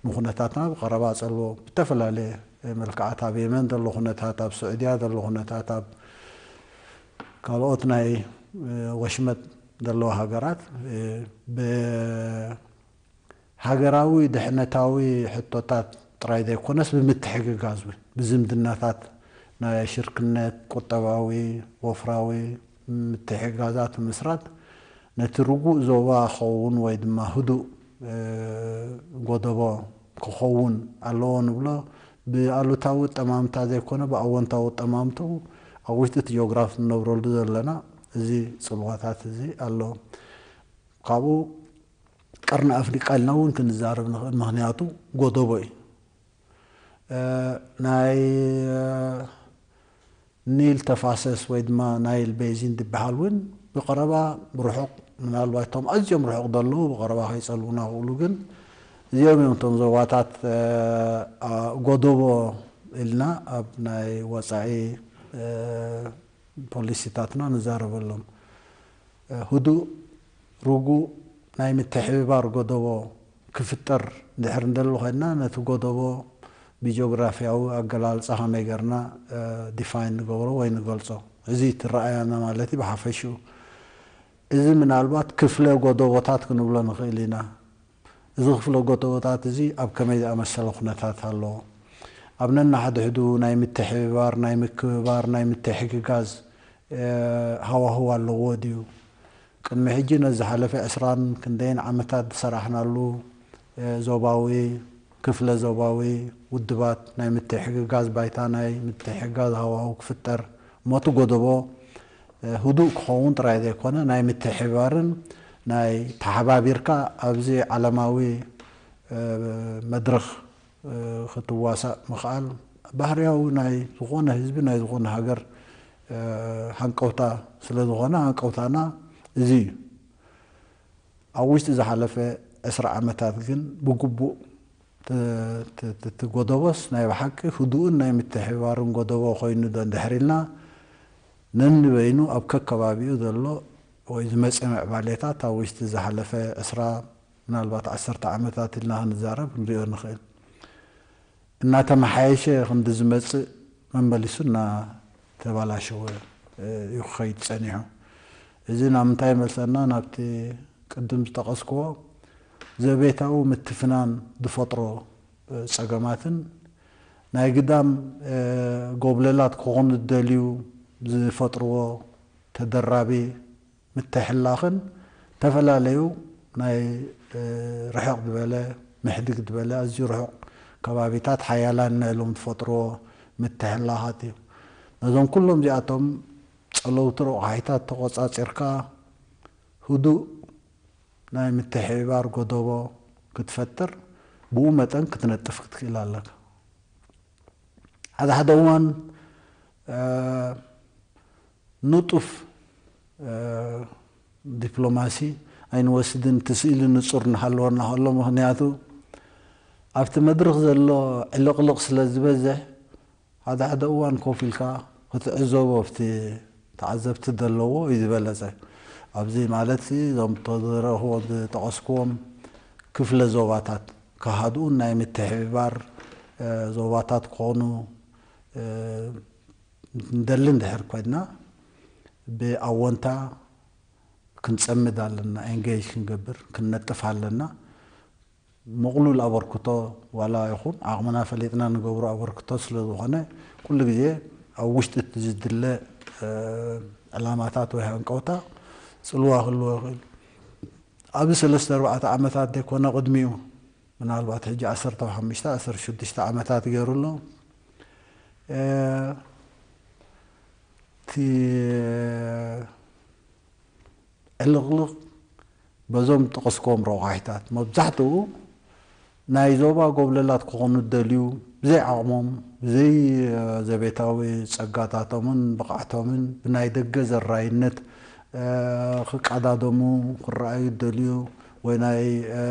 ንኩነታትና ብቐረባ ጸልዎ። ብተፈላለየ መልክዓት ኣብ የመን ዘሎ ኩነታት፣ ኣብ ስዑድያ ዘሎ ኩነታት፣ ኣብ ካልኦት ናይ፣ እ፣ ወሽመጥ ዘለዋ ሃገራት፣ እ፣ ብ-፣ ሃገራዊ ድሕነታዊ ሕቶታት ጥራይ ዘይኮነስ ብምትሕግጋዝ እውን ብዝምድናታት ናይ ሽርክነት፣ ቁጠባዊ፣ ወፍራዊ ምትሕግጋዛት ምስራት ነቲ ርጉእ ዞባ ክኸውን ወይ ድማ ህዱእ፣ እ፣ ጎደቦ ክኸውን ኣለዎ ንብሎ። ብኣሉታዊ ጠማምታ ዘይኮነ ብኣወንታዊ ጠማምትኡ ኣብ ውሽጢ እቲ ጂኦግራፍ ንነብረሉ ዘለና እዚ ጽልዋታት እዚ ኣሎ። ካብኡ ቀርኒ ኣፍሪቃ ኢልና እውን ክንዛረብ ንኽእል፣ ምኽንያቱ ጎደቦ እዩ። እ፣ ናይ፣ እ፣ ኒል ተፋሰስ ወይ ድማ ናይል ቤዚን ዝበሃል እውን ብቐረባ ርሑቕ፣ ምናልባት እቶም ኣዝዮም ርሑቕ ዘለዉ ብቐረባ ከይጸልዉና ይኽእሉ፣ ግን እዚኦም እዮም እቶም ዞባታት፣ እ፣ ኣ፣ ጎደቦ ኢልና ኣብ ናይ ወጻኢ፣ እ፣ ፖሊሲታትና ንዛረበሎም። እ፣ ህዱእ፣ ርጉእ ናይ ምትሕብባር ጎደቦ ክፍጠር እንድሕር እንደሎ ኮይንና፣ ነቲ ጎደቦ ብጂኦግራፊያዊ ኣገላልጻ ከመይ ጌርና፣ እ፣ ዲፋይን ንገብሮ ወይ ንገልጾ? እዚ ትረኣያና ማለት እዩ ብሓፈሽኡ። እዚ ምናልባት ክፍለ ጎደቦታት ክንብሎ ንኽእል ኢና። እዚ ክፍለ ጎደቦታት እዚ ኣብ ከመይ ዝኣመሰለ ኩነታት ኣለዎ? ኣብ ነናሕድሕዱ ናይ ምትሕብባር፣ ናይ ምክብባር፣ ናይ ምትሕግጋዝ፣ እ፣ ሃዋህው ኣለዎ ድዩ? ቅድሚ ሕጂ ነዚ ዝሓለፈ ዕስራን ክንደይን ዓመታት ዝሰራሕናሉ፣ እ፣ ዞባዊ፣ ክፍለ ዞባዊ ውድባት ናይ ምትሕግጋዝ ባይታ፣ ናይ ምትሕግጋዝ ሃዋህው ክፍጠር፣ እሞ እቲ ጎደቦ፣ እ፣ ህዱእ ክኸውን ጥራይ ዘይኮነ፣ ናይ ምትሕብባርን ናይ ተሓባቢርካ ኣብዚ ዓለማዊ፣ እ፣ መድረኽ፣ እ፣ ክትዋሳእ ምኽኣል ባህርያዊ ናይ ዝኾነ ህዝቢ፣ ናይ ዝኾነ ሃገር፣ እ፣ ሃንቀውታ ስለ ዝኾነ፣ ሃንቀውታና እዚ እዩ። ኣብ ውሽጢ ዝሓለፈ ዕስራ ዓመታት ግን ብግቡእ ተ-፣ ተ-፣ ተ-፣ እቲ ጎደቦስ ናይ ብሓቂ ህዱእን ናይ ምትሕብባርን ጎደቦ ኮይኑ ዶ እንድሕር ኢልና፣ ነንበይኑ ኣብ ከከባቢኡ ዘሎ ወይ ዝመጸ ምዕባሌታት ኣብ ውሽጢ ዝሓለፈ ዕስራ፣ ምናልባት ዓሰርተ ዓመታት ኢልና ክንዛረብ ክንሪኦ ንኽእል። እናተመሓየሸ ክንዲ ዝመጽእ መመሊሱ እናተባላሸወ፣ እ፣ እዩ ክኸይድ ጸኒሑ። እዚ ናብ ምንታይ ይመልሰና? ናብቲ ቅድም ዝጠቐስክዎ ዘቤታዊ ምትፍናን ዝፈጥሮ፣ እ፣ ጸገማትን ናይ ግዳም፣ እ፣ ጎብለላት ክኾኑ ዝደልዩ ዝፈጥርዎ ተደራቢ ምትሕላኽን፣ ዝተፈላለዩ ናይ፣ እ፣ ርሕቕ ዝበለ፣ ምሕድግ ዝበለ፣ ኣዝዩ ርሑቕ ከባቢታት ሓያላን ኢሎም ዝፈጥርዎ ምትሕላኻት እዩ። ነዞም ኩሎም እዚኣቶም ጸለውቲ ረቑሓይታት ተቖጻጺርካ፣ ህዱእ ናይ ምትሕብባር ጎደቦ ክትፈጥር፣ ብኡ መጠን ክትነጥፍ ክትክእል ኣለካ። ሓደ ሓደ እዋን፣ እ፣ ንጡፍ፣ እ፣ ዲፕሎማሲ ኣይንወስድን፣ እቲ ስእሊ ንጹር እናሃለወና ከሎ፣ ምኽንያቱ ኣብቲ መድረኽ ዘሎ ዕልቕልቕ ስለ ዝበዝሕ፣ ሓደ ሓደ እዋን ኮፍ ኢልካ ክትዕዘቦ ኣብቲ ተዓዘብቲ ዘለዎ እዩ ዝበለጸ። ኣብዚ ማለት እዞም ተረኽቦ ዝጠቐስክዎም ክፍለ ዞባታት ክሃድኡን ናይ ምትሕብባር፣ እ፣ ዞባታት ክኾኑ፣ እ፣ እንደሊ እንድሕር ኮይንና፣ ብኣወንታ ክንጸምድ ኣለና፣ ኤንጌጅ ክንገብር፣ ክንነጥፍ ኣለና። ምቕሉል ኣበርክቶ ዋላ ይኹን፣ ዓቕምና ፈሊጥና ንገብሮ ኣበርክቶ ስለ ዝኾነ፣ ኩሉ ግዜ ኣብ ውሽጢ እቲ ዝድለ፣ እ፣ ዕላማታት ወይ ሃንቀውታ ጽልዋ ክህልዎ ይኽእል። ኣብዚ ሰለስተ ኣርባዕተ ዓመታት ዘይኮነ፣ ቅድሚኡ ምናልባት ሕጂ ዓሰርተ ሓሙሽተ፣ ዓሰርተ ሽዱሽተ ዓመታት ገይሩ ኣሎ። እ፣ እቲ ዕልቕልቕ በዞም ጠቐስክዎም ረቑሓይታት መብዛሕትኡ ናይ ዞባ ጎብለላት ክኾኑ ዝደልዩ፣ ብዘይ ዓቕሞም፣ ብዘይ፣ እ፣ ዘቤታዊ ጸጋታቶምን ብቕዓቶምን ብናይ ደገ ዘራይነት፣ እ፣ ክቀዳደሙ፣ ክረኣዩ ዝደልዩ፣ ወይ ናይ፣ እ፣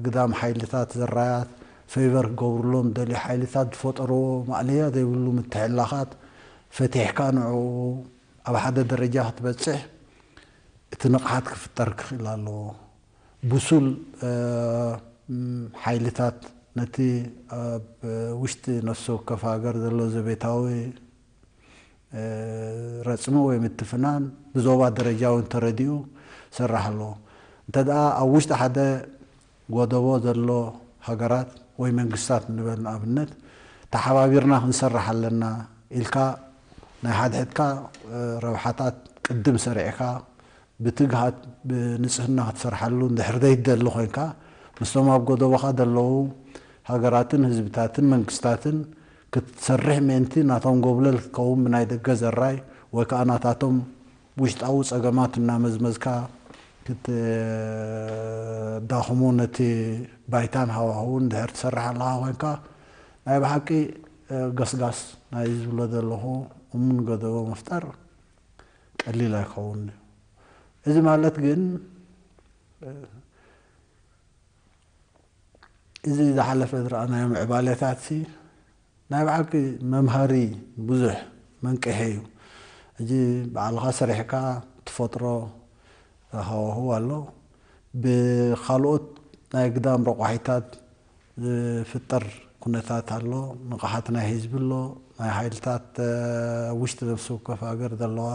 ግዳም ሓይልታት ዘራያት ፌቨር ክገብሩሎም ዝደልዩ ሓይልታት ዝፈጠርዎ ማእለያ ዘይብሉ ምትሕላኻት ፈቲሕካ ንዕኡ ኣብ ሓደ ደረጃ ክትበጽሕ እቲ ንቕሓት ክፍጠር ክኽእል ኣለዎ። ብሱል፣ እ፣ ም፣ ሓይልታት ነቲ ኣብ ውሽጢ ነፍሲ ወከፍ ሃገር ዘሎ ዘቤታዊ፣ እ፣ ረጽሚ ወይ ምትፍናን ብዞባ ደረጃ እውን ተረዲኡ ክሰርሕ ኣለዎ። እንተ ደኣ ኣብ ውሽጢ ሓደ ጎደቦ ዘሎ ሃገራት ወይ መንግስታት ንበል ንኣብነት፣ ተሓባቢርና ክንሰርሕ ኣለና ኢልካ ናይ ሓድሕድካ፣ እ፣ ረብሓታት ቅድም ሰሪዕካ ብትግሃት ብንጽህና ክትሰርሓሉ እንድሕር ዘይትደሊ ኮይንካ፣ ምስቶም ኣብ ጎደቦኻ ዘለዉ ሃገራትን ህዝብታትን መንግስታትን ክትሰርሕ ምእንቲ ናቶም ጎብለል ክትከውን ብናይ ደገ ዘራይ ወይ ከኣ ናታቶም ውሽጣዊ ጸገማት እናመዝመዝካ ክትዳኽሞ ነቲ ባይታን ሃዋህውን ድሕር ትሰርሕ ኣለኻ ኮይንካ ናይ ብሓቂ ገስጋስ ናይ ዝብሎ ዘለኹ እሙን ገደቦ ምፍጣር ቀሊል ኣይኸውን እዩ። እዚ ማለት ግን እዚ ዝሓለፈ ዝረኣናዮ ምዕባለታት ሲ ናይ ብሓቂ መምሃሪ ብዙሕ መንቅሒ እዩ። ሕጂ ባዕልኻ ሰሪሕካ ትፈጥሮ ሃዋህው ኣሎ። ብኻልኦት ናይ ግዳም ረቋሒታት ዝፍጠር ኩነታት ኣሎ። ንቕሓት ናይ ህዝቢ ኣሎ። ናይ ሓይልታት ውሽጢ ነፍሲ ወከፍ ሃገር ዘለዋ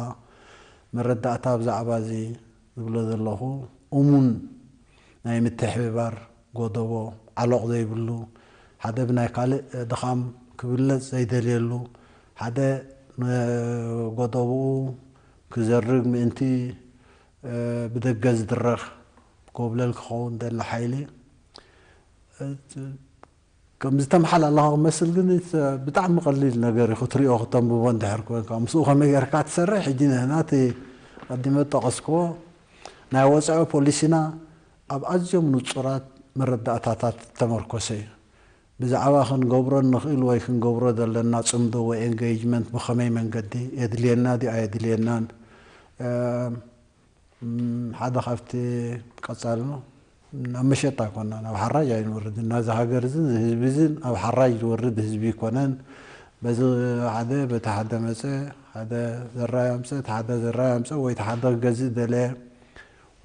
መረዳእታ ብዛዕባ እዚ ዝብሎ ዘለኹ እሙን ናይ ምትሕብባር ጎደቦ ዓሎቕ ዘይብሉ፣ ሓደ ብናይ ካልእ ድኻም ክብለጽ ዘይደልየሉ፣ ሓደ ንጎደቦኡ ክዘርግ ምእንቲ ብደገ ዝድረኽ ኮብለል ክኸውን ደሊ ሓይሊ ከም ዝተምሓላለኻ ክመስል ግን ብጣዕሚ ቀሊል ነገር እዩ ክትሪኦ ክተንብቦ እንድሕር ኮንካ ምስኡ ከመይ ጌርካ ትሰርሕ። ሕጂ ንሕና እቲ ቀዲመ ጠቐስክዎ ናይ ወፃኢ ፖሊሲና ኣብ ኣዝዮም ንፁራት መረዳእታታት ተመርኮሰ እዩ። ብዛዕባ ክንገብሮ ንኽእል ወይ ክንገብሮ ዘለና ፅምዶ ወይ engagement ብኸመይ መንገዲ የድልየና ድዩ ኣየድልየናን ሓደ ካብቲ ቀጻሊ ናብ መሸጣ ኣይኮና ናብ ሓራጅ ኣይንወርድን። ናዚ ሃገር እዚ ህዝቢ እዚ ኣብ ሓራጅ ዝወርድ ህዝቢ ይኮነን። በዚ ሓደ በቲ ሓደ መፀ ሓደ ዘራይ ኣምፀ እቲ ሓደ ዘራይ ኣምፀ ወይ እቲ ሓደ ክገዝእ ደለየ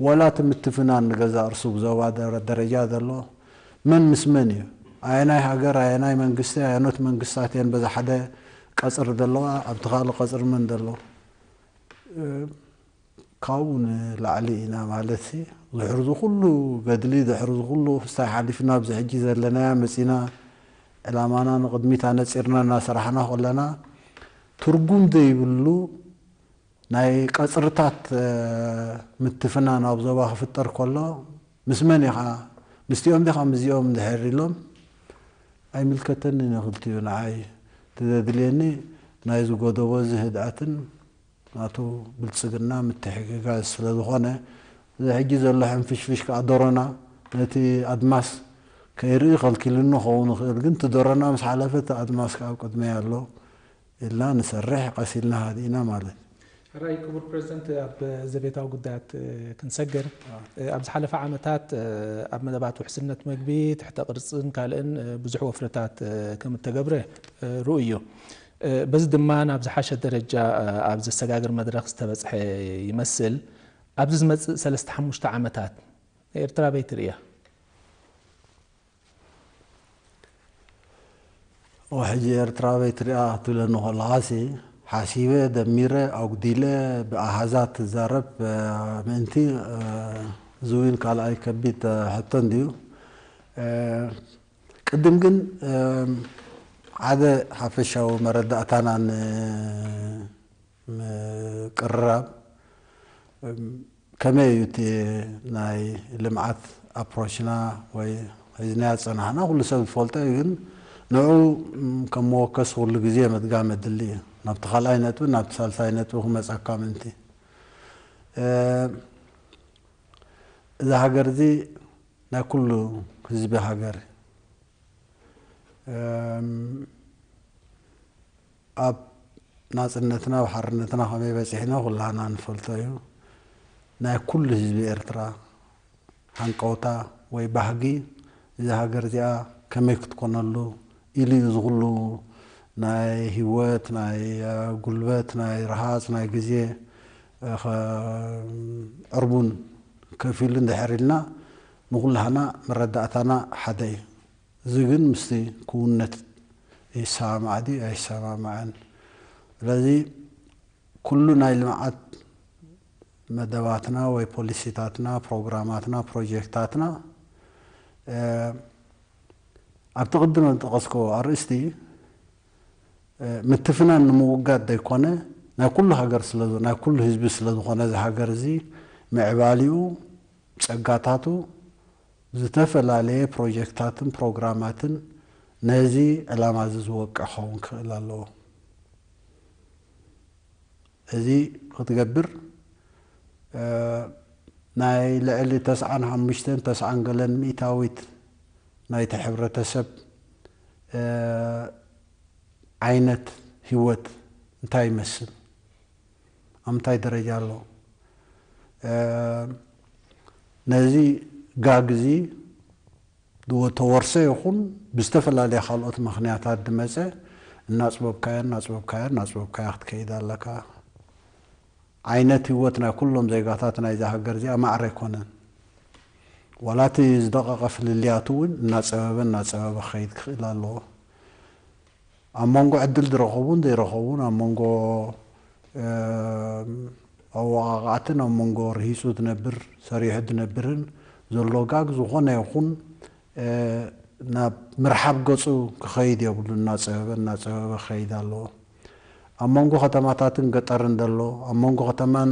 ዋላ እቲ ምትፍናን ንገዛ እርሱ ብዞባ ደረጃ ዘሎ መን ምስ መን እዩ ኣየናይ ሃገር ኣየናይ መንግስቲ ኣየኖት መንግስታት እየን በዚ ሓደ ቀፅሪ ዘለዋ ኣብቲ ካልእ ቀፅሪ መን ዘሎ ካብኡ ንላዕሊ ኢና ማለት ሲ ድሕሪ ዝኩሉ ገድሊ ድሕሪ ዝኩሉ ክስታይ ሓሊፍና ኣብዚ ሕጂ ዘለናያ መፂና ዕላማና ንቅድሚት ኣነፂርና እናሰራሕና ከለና ትርጉም ዘይብሉ ናይ ቀፅርታት ምትፍናን ኣብ ዞባ ክፍጠር ከሎ ምስ መን ኢኻ ምስቲኦም ዲኻ ምስዚኦም እንድሕር ኢሎም ኣይምልከተንን እዩ ክልቲኡ ንዓይ እቲ ዘድልየኒ ናይዚ ጎደቦ እዚ ህድኣትን ናቱ ብልፅግና ምትሕግጋዝ ስለዝኾነ እዚ ሕጂ ዘሎ ሕንፍሽፍሽ ከዓ ዶሮና ነቲ ኣድማስ ከይርኢ ከልኪሉኒ ክኸውን ይኽእል ግን እቲ ዶሮና ምስ ሓለፈ እቲ ኣድማስ ከዓ ኣብ ቅድመይ ኣሎ ኢልና ንሰርሕ ቀስ ኢልና ሃዲእና ማለት እዩ። ሕራይ ክቡር ፕረዚደንት ኣብ ዘቤታዊ ጉዳያት ክንሰግር ኣብ ዝሓለፈ ዓመታት ኣብ መደባት ውሕስነት መግቢ ትሕተ ቅርፅን ካልእን ብዙሕ ወፍርታት ከም እተገብረ ርኡይ እዩ። በዚ ድማ ናብ ዝሓሸ ደረጃ ኣብ ዘሰጋግር መድረኽ ዝተበፅሐ ይመስል። ኣብዚ ዝመፅእ ሰለስተ ሓሙሽተ ዓመታት ንኤርትራ በይ ትርእያ? ሕጂ ኤርትራ በይ ትሪኣ ክትብለኒ ከለኻሲ ሓሲበ ደሚረ ኣጉዲለ ብኣሃዛት ትዛረብ ምእንቲ ዝዊን ካልኣይ ከቢድ ሕቶ እንድዩ። ቅድም ግን ሓደ ሓፈሻዊ መረዳእታና ንምቅርራብ ከመይ እዩ እቲ ናይ ልምዓት ኣፕሮችና ወይ ሒዝናዮ ዝፀናሕና ኩሉ ሰብ ዝፈልጦ እዩ ግን ንዑ ከም መወከሲ ኩሉ ግዜ ምድጋም የድሊ እዩ ናብቲ ካልኣይ ነጥቢ ናብቲ ሳልሳይ ነጥቢ ክመፀካ ምእንቲ እዛ ሃገር እዚ ናይ ኩሉ ህዝቢ ሃገር ኣብ ናፅነትና ኣብ ሓርነትና ከመይ በፂሕና ኩላና ንፈልጦ እዩ። ናይ ኩሉ ህዝቢ ኤርትራ ሃንቀውታ ወይ ባህጊ እዛ ሃገር እዚኣ ከመይ ክትኮነሉ ኢሉ እዩ ዝኩሉ ናይ ህይወት ናይ ጉልበት ናይ ረሃፅ ናይ ግዜ ዕርቡን ከፊሉ እንድሕር ኢልና ንኩላህና መረዳእታና ሓደ እዩ። እዚ ግን ምስቲ ክውነት ይሰማማዕ ድዩ ኣይሰማማዕን። ስለዚ ኩሉ ናይ ልምዓት መደባትና ወይ ፖሊሲታትና፣ ፕሮግራማትና፣ ፕሮጀክታትና ኣብቲ ቅድም ዝጠቐስክዎ ኣርእስቲ ምትፍናን ንምውጋድ ዘይኮነ ናይ ኩሉ ሃገር ስለ ናይ ኩሉ ህዝቢ ስለ ዝኾነ እዚ ሃገር እዚ ምዕባሊኡ ጸጋታቱ ዝተፈላለየ ፕሮጀክታትን ፕሮግራማትን ነዚ ዕላማ እዚ ዝወቅዕ ክኸውን ክኽእል ኣለዎ። እዚ ክትገብር ናይ ልዕሊ ተስዓን ሓሙሽተን ተስዓን ገለን ሚእታዊት ናይቲ ሕብረተሰብ ዓይነት ህይወት እንታይ ይመስል? ኣብ ምንታይ ደረጃ ኣሎ? ነዚ ጋግ እዚ ተወርሰ ይኹን ብዝተፈላለየ ካልኦት ምኽንያታት ዝመፀ እናፅበብካዮ እናፅበብካዮ እናፅበብካዮ ክትከይድ ኣለካ። ዓይነት ህይወት ናይ ኩሎም ዜጋታት ናይዛ ሃገር እዚኣ ማዕረ ኣይኮነን። ዋላ እቲ ዝደቐቐ ፍልልያቱ እውን እናፀበበ እናፀበበ ክኸይድ ክኽእል ኣለዎ። ኣብ መንጎ ዕድል ዝረኸቡን ዘይረኸቡን፣ ኣብ መንጎ ኣወቓቕዓትን ኣብ መንጎ ርሂፁ ዝነብር ሰሪሑ ዝነብርን ዘሎ ጋግ ዝኾነ ይኹን ናብ ምርሓብ ገፁ ክኸይድ የብሉ። እናፀበበ እናፀበበ ክኸይድ ኣለዎ። ኣብ መንጎ ከተማታትን ገጠርን ዘሎ፣ ኣብ መንጎ ከተማን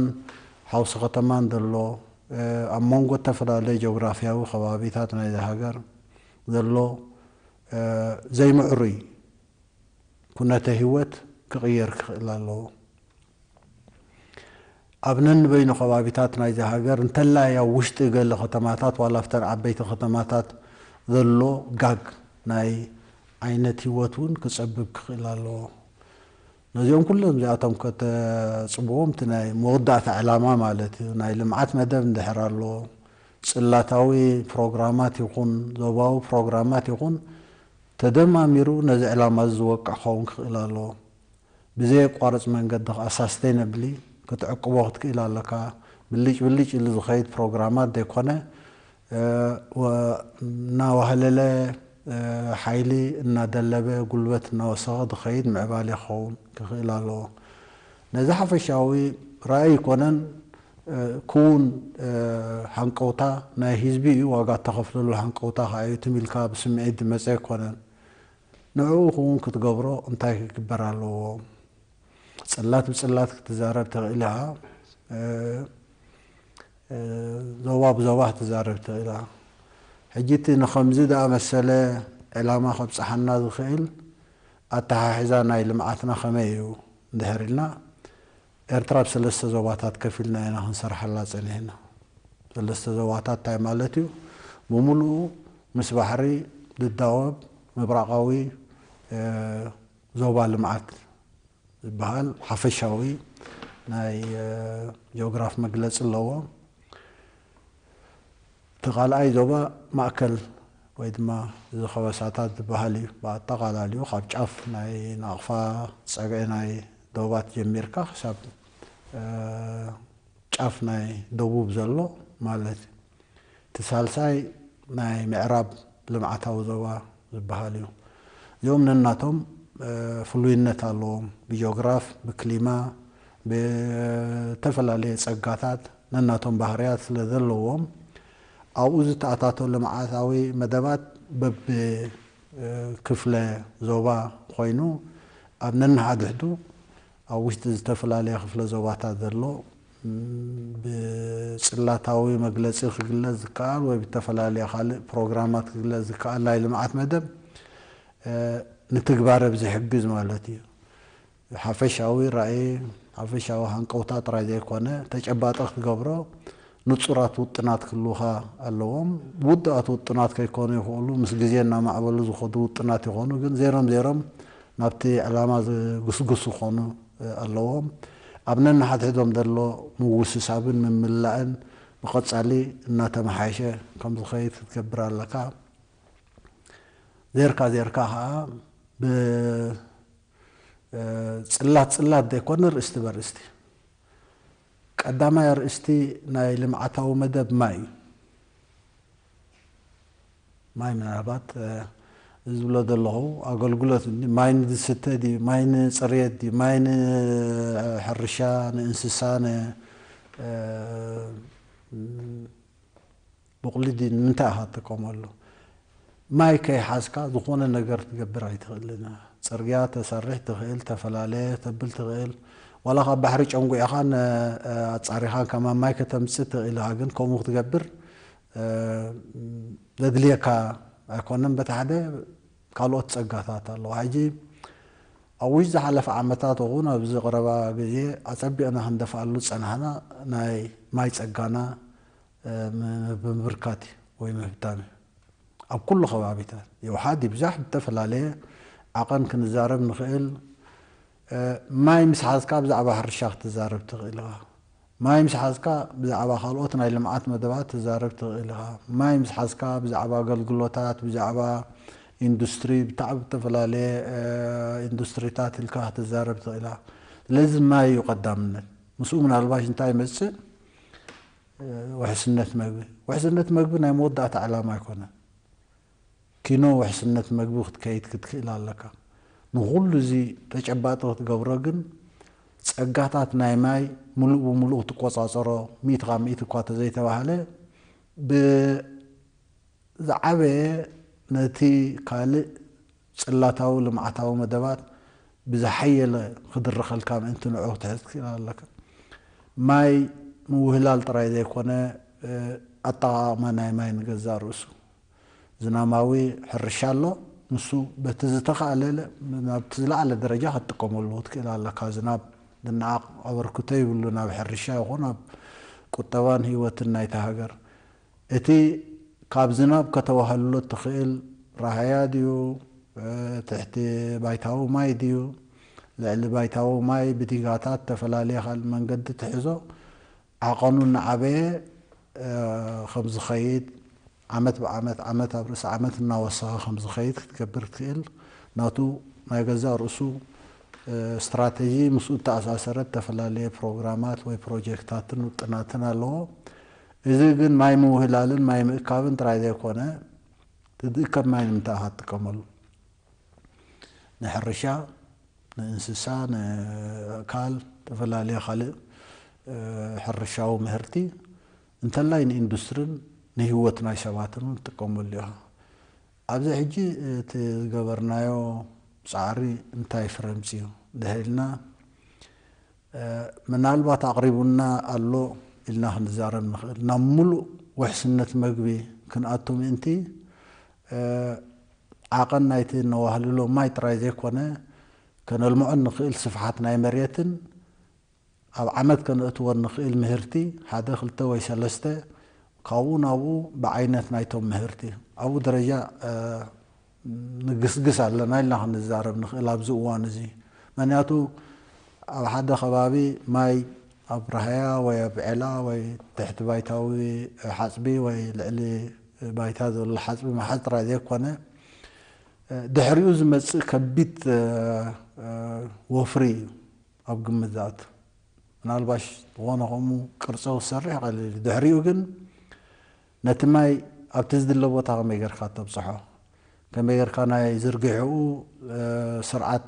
ሓውሲ ከተማን ዘሎ፣ ኣብ መንጎ ዝተፈላለዩ ጀግራፍያዊ ከባቢታት ናይዚ ሃገር ዘሎ ዘይምዕሩይ ኩነተ ህይወት ክቕየር ክኽእል ኣለዎ። ኣብ ነንበይኑ ከባቢታት ናይዚ ሃገር እንተላይ ኣብ ውሽጢ ገለ ከተማታት ዋላ ኣብተን ዓበይቲ ከተማታት ዘሎ ጋግ ናይ ዓይነት ህይወት እውን ክፀብብ ክኽእል ኣለዎ። ነዚኦም ኩሎም እዚኣቶም ከተፅብዎም እቲ ናይ መወዳእታ ዕላማ ማለት እዩ። ናይ ልምዓት መደብ እንድሕር ኣሎ፣ ፅላታዊ ፕሮግራማት ይኹን ዞባዊ ፕሮግራማት ይኹን ተደማሚሩ ነዚ ዕላማ እዚ ዝወቅዕ ክኸውን ክኽእል ኣለዎ። ብዘየቋርፅ መንገዲ ከዓ ሳስተይነብሊ ክትዕቅቦ ክትክእል ኣለካ። ብልጭ ብልጭ ኢሉ ዝኸይድ ፕሮግራማት ዘይኮነ እናዋህለለ ሓይሊ እናደለበ ጉልበት እናወሰኸ ዝኸይድ ምዕባለ ክኸውን ክኽእል ኣለዎ። ነዚ ሓፈሻዊ ራእይ ይኮነን ክውን ሃንቀውታ ናይ ህዝቢ እዩ። ዋጋ እተኸፍለሉ ሃንቀውታ ከዓ እዩ። ትም ኢልካ ብስምዒት ዝመፀ ኣይኮነን። ንዕኡ ክውን ክትገብሮ እንታይ ክግበር ኣለዎ? ፅላት ብፅላት ክትዛረብ ትኽእል ኢኻ። ዞባ ብዞባ ክትዛረብ ትኽእል ኢኻ። ሕጂ እቲ ንኸምዚ ዝኣመሰለ ዕላማ ከብፅሓና ዝኽእል ኣተሓሕዛ ናይ ልምዓትና ከመይ እዩ እንድሕር ኢልና፣ ኤርትራ ብሰለስተ ዞባታት ከፊልና ኢና ክንሰርሓላ ፀኒሕና። ሰለስተ ዞባታት እንታይ ማለት እዩ? ብምሉኡ ምስ ባሕሪ ዝዳወብ ምብራቓዊ ዞባ ልምዓት ዝበሃል ሓፈሻዊ ናይ ጂኦግራፍ መግለፂ ኣለዎ። እቲ ካልኣይ ዞባ ማእከል ወይ ድማ እዚ ከበሳታት ዝበሃል እዩ። ብኣጠቓላሊኡ ካብ ጫፍ ናይ ናቕፋ ፀግዒ ናይ ዶባት ጀሚርካ ክሳብ ጫፍ ናይ ደቡብ ዘሎ ማለት እዩ። እቲ ሳልሳይ ናይ ምዕራብ ልምዓታዊ ዞባ ዝበሃል እዩ። እዚኦም ነናቶም ፍሉይነት ኣለዎም። ብጂኦግራፍ፣ ብክሊማ፣ ብተፈላለየ ፀጋታት ነናቶም ባህርያት ስለ ዘለዎም ኣብኡ ዝተኣታቶ ልምዓታዊ መደባት በብክፍለ ዞባ ኮይኑ ኣብ ነንሓድሕዱ ኣብ ውሽጢ ዝተፈላለየ ክፍለ ዞባታት ዘሎ ብፅላታዊ መግለፂ ክግለፅ ዝከኣል ወይ ብተፈላለየ ካልእ ፕሮግራማት ክግለፅ ዝከኣል ናይ ልምዓት መደብ ንትግባረ ብዝሕግዝ ማለት እዩ። ሓፈሻዊ ራእይ፣ ሓፈሻዊ ሃንቀውታ ጥራይ ዘይኮነ ተጨባጢ ክትገብሮ ንፁራት ውጥናት ክህልውኻ ኣለዎም። ውዱኣት ውጥናት ከይኮኑ ይኽእሉ፣ ምስ ግዜ እናማዕበሉ ዝኸዱ ውጥናት ይኾኑ፣ ግን ዜሮም ዜሮም ናብቲ ዕላማ ዝግስግሱ ክኾኑ ኣለዎም። ኣብ ነንሓድሕዶም ዘሎ ምውስሳብን ምምላእን ብቐጻሊ እናተመሓየሸ ከም ዝኸይድ ክትገብር ኣለካ። ዜርካ ዜርካ ከዓ ብፅላት ፅላት ዘይኮነ ርእስቲ በርእስቲ። ቀዳማይ ኣርእስቲ ናይ ልምዓታዊ መደብ ማይ እዩ። ማይ ምናልባት ዝብሎ ዘለኹ ኣገልግሎት ማይ ንዝስተ ድዩ፣ ማይ ንፅርየት ድዩ፣ ማይ ንሕርሻ፣ ንእንስሳ፣ ንቡቕሊ ድዩ፣ ንምንታይ ኢኻ ትጥቀመሉ? ማይ ከይሓዝካ ዝኾነ ነገር ትገብር ኣይትኽእልን። ፅርግያ ተሰርሕ ትኽእል፣ ተፈላለየ ተብል ትኽእል፣ ዋላ ካብ ባሕሪ ጨንጉዕኻን ኣፃሪኻን ከማን ማይ ከተምፅእ ትኽእል ኢኻ። ግን ከምኡ ክትገብር ዘድልየካ ኣይኮነን። በቲ ሓደ ካልኦት ፀጋታት ኣለዋ። ሕጂ ኣብ ውሽጢ ዝሓለፈ ዓመታት እውን ኣብዚ ቀረባ ግዜ ኣፀቢቕና ክንደፍኣሉ ዝፀናሕና ናይ ማይ ፀጋና ምብርካት ወይ ምህብታም እዩ። ኣብ ኩሉ ከባቢታት ይውሓድ ይብዛሕ ብተፈላለየ ዓቐን ክንዛረብ ንኽእል። ማይ ምስ ሓዝካ ብዛዕባ ሕርሻ ክትዛረብ ትኽእል ኢኻ። ማይ ምስ ሓዝካ ብዛዕባ ካልኦት ናይ ልምዓት መደባት ትዛረብ ትኽእል ኢኻ። ማይ ምስ ሓዝካ ብዛዕባ ኣገልግሎታት፣ ብዛዕባ ኢንዱስትሪ፣ ብጣዕሚ ዝተፈላለየ ኢንዱስትሪታት ኢልካ ክትዛረብ ትኽእል ኢኻ። ስለዚ ማይ እዩ ቀዳምነት። ምስኡ ምናልባሽ እንታይ ይመፅእ? ውሕስነት መግቢ። ውሕስነት መግቢ ናይ መወዳእታ ዕላማ ኣይኮነን። ኪኖ ውሕስነት መግቢ ክትከይድ ክትክእል ኣለካ። ንኹሉ እዚ ተጨባጢ ክትገብሮ ግን ፀጋታት ናይ ማይ ሙሉእ ብሙሉእ ክትቆፃፀሮ ሚእቲ ካብ ሚእቲ እኳ ተዘይተባህለ ብዝዓበየ ነቲ ካልእ ፅላታዊ ልምዓታዊ መደባት ብዝሓየለ ክድርኸልካ ምእንቲ ንዑ ክትሕዝ ትክእል ኣለካ። ማይ ምውህላል ጥራይ ዘይኮነ ኣጠቓቕማ ናይ ማይ ንገዛእ ርእሱ ዝናማዊ ሕርሻ ኣሎ። ንሱ በቲ ዝተኻእለ ናብቲ ዝለዓለ ደረጃ ክትጥቀመሉ ክትክእል ኣለካ። ዝናብ ዝነዓቕ ኣበርክቶ ይብሉ ናብ ሕርሻ ይኹን ኣብ ቁጠባን ህይወትን ናይታ ሃገር። እቲ ካብ ዝናብ ከተዋህልሎ እትኽእል ራህያ ድዩ፣ ትሕቲ ባይታዊ ማይ ድዩ፣ ልዕሊ ባይታዊ ማይ ብዲጋታት ተፈላለየ ካልእ መንገዲ ትሕዞ ዓቐኑ እናዓበየ ከም ዝኸይድ ዓመት ብዓመት ዓመት ኣብ ርእሲ ዓመት እናወሰኸ ከም ዝኸይድ ክትገብር ትኽእል ናቱ ናይ ገዛእ ርእሱ ስትራተጂ ምስኡ እተኣሳሰረ ዝተፈላለየ ፕሮግራማት ወይ ፕሮጀክታትን ውጥናትን ኣለዎ። እዚ ግን ማይ ምውህላልን ማይ ምእካብን ጥራይ ዘይኮነ ትድእከብ ማይ ንምንታይ ኢኻ ትጥቀመሉ? ንሕርሻ፣ ንእንስሳ፣ ንኣእካል፣ ዝተፈላለየ ካልእ ሕርሻዊ ምህርቲ እንተላይ ንኢንዱስትርን ንህይወት ናይ ሰባትን እውን ትጥቀመሉ ኢኻ። ኣብዚ ሕጂ እቲ ዝገበርናዮ ፃዕሪ እንታይ ፍረ ኣምፅኡ እንድሕር ኢልና ምናልባት ኣቕሪቡና ኣሎ ኢልና ክንዛረብ ንኽእል። ናብ ሙሉእ ውሕስነት መግቢ ክንኣቱ ምእንቲ ዓቐን ናይቲ ነዋህልሎ ማይ ጥራይ ዘይኮነ ከነልምዖ ንኽእል ስፍሓት ናይ መሬትን ኣብ ዓመት ከነእትዎ ንኽእል ምህርቲ ሓደ ክልተ ወይ ሰለስተ ካብኡ ናብኡ ብዓይነት ናይቶም ምህርቲ ኣብኡ ደረጃ ንግስግስ ኣለና ኢልና ክንዛረብ ንኽእል ኣብዚ እዋን እዚ። ምክንያቱ ኣብ ሓደ ከባቢ ማይ ኣብ ራህያ ወይ ኣብ ዔላ ወይ ትሕቲ ባይታዊ ሓፅቢ ወይ ልዕሊ ባይታ ዘሎ ሓፅቢ ምሓዝ ጥራይ ዘይኮነ ድሕሪኡ ዝመፅእ ከቢድ ወፍሪ እዩ ኣብ ግምት ዝኣቱ። ምናልባሽ ዝኾነ ከምኡ ቅርፂ ክሰርሕ ይኽእል እዩ። ድሕሪኡ ግን ነቲ ማይ ኣብቲ ዝድለ ቦታ ከመይ ጌርካ ተብፅሖ፣ ከመይ ጌርካ ናይ ዝርግሕኡ ስርዓት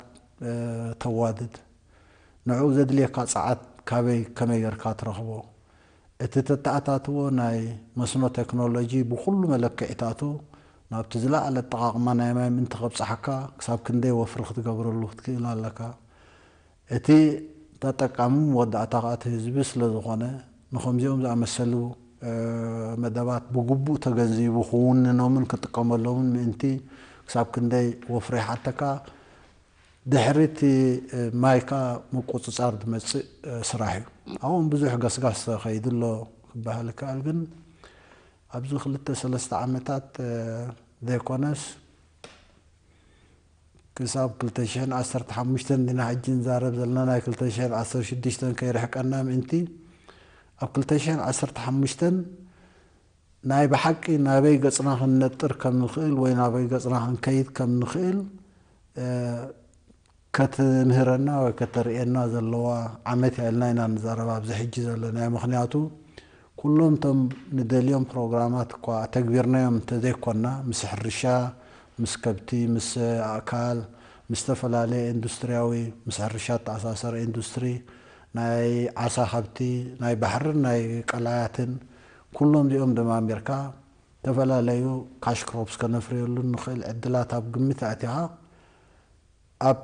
ተዋድድ፣ ንዕኡ ዘድልየካ ፀዓት ካበይ ከመይ ጌርካ ትረኽቦ፣ እቲ ተተኣታትዎ ናይ መስኖ ቴክኖሎጂ ብኹሉ መለክዒታቱ ናብቲ ዝለዓለ ኣጠቓቕማ ናይ ማይ ምእንቲ ከብፅሓካ ክሳብ ክንደይ ወፍሪ ክትገብረሉ ክትክእል ኣለካ። እቲ ተጠቃሚ መወዳእታ ከዓ እቲ ህዝቢ ስለ ዝኾነ ንኸምዚኦም ዝኣመሰሉ መደባት ብግቡእ ተገንዚቡ ክውንኖምን ክጥቀመሎምን ምእንቲ ክሳብ ክንደይ ወፍሪ ይሓተካ። ድሕሪ እቲ ማይካ ምቁፅፃር ዝመፅእ ስራሕ እዩ። ኣብኦም ብዙሕ ገስጋስ ከይዱ ኣሎ ክበሃል ይከኣል። ግን ኣብዚ ክልተ ሰለስተ ዓመታት ዘይኮነስ ክሳብ ክልተ ሽሕን ዓሰርተ ሓሙሽተን ዲና ሕጂ ንዛረብ ዘለና ናይ ክልተ ሽሕን ዓሰርተ ሽዱሽተን ከይርሕቀና ምእንቲ ኣብ ክልተ ሽሕን ዓሰርተ ሓሙሽተን ናይ ብሓቂ ናበይ ገፅና ክንነጥር ከም ንኽእል ወይ ናበይ ገፅና ክንከይድ ከም ንኽእል ከትምህረና ወይ ከተርእየና ዘለዋ ዓመት እያ ኢልና ኢና ንዛረብ ኣብዚ ሕጂ ዘለናዮ። ምኽንያቱ ኩሎም እቶም ንደልዮም ፕሮግራማት እኳ ኣተግቢርናዮም እንተዘይኮና ምስ ሕርሻ፣ ምስ ከብቲ፣ ምስ ኣእካል፣ ምስ ዝተፈላለየ ኢንዱስትሪያዊ ምስ ሕርሻ እተኣሳሰረ ኢንዱስትሪ ናይ ዓሳ ሃብቲ ናይ ባሕርን ናይ ቀላያትን ኩሎም እዚኦም ደማሚርካ ዝተፈላለዩ ካሽ ክሮፕስ ከነፍርየሉ ንኽእል ዕድላት ኣብ ግምት ኣእቲኻ ኣብ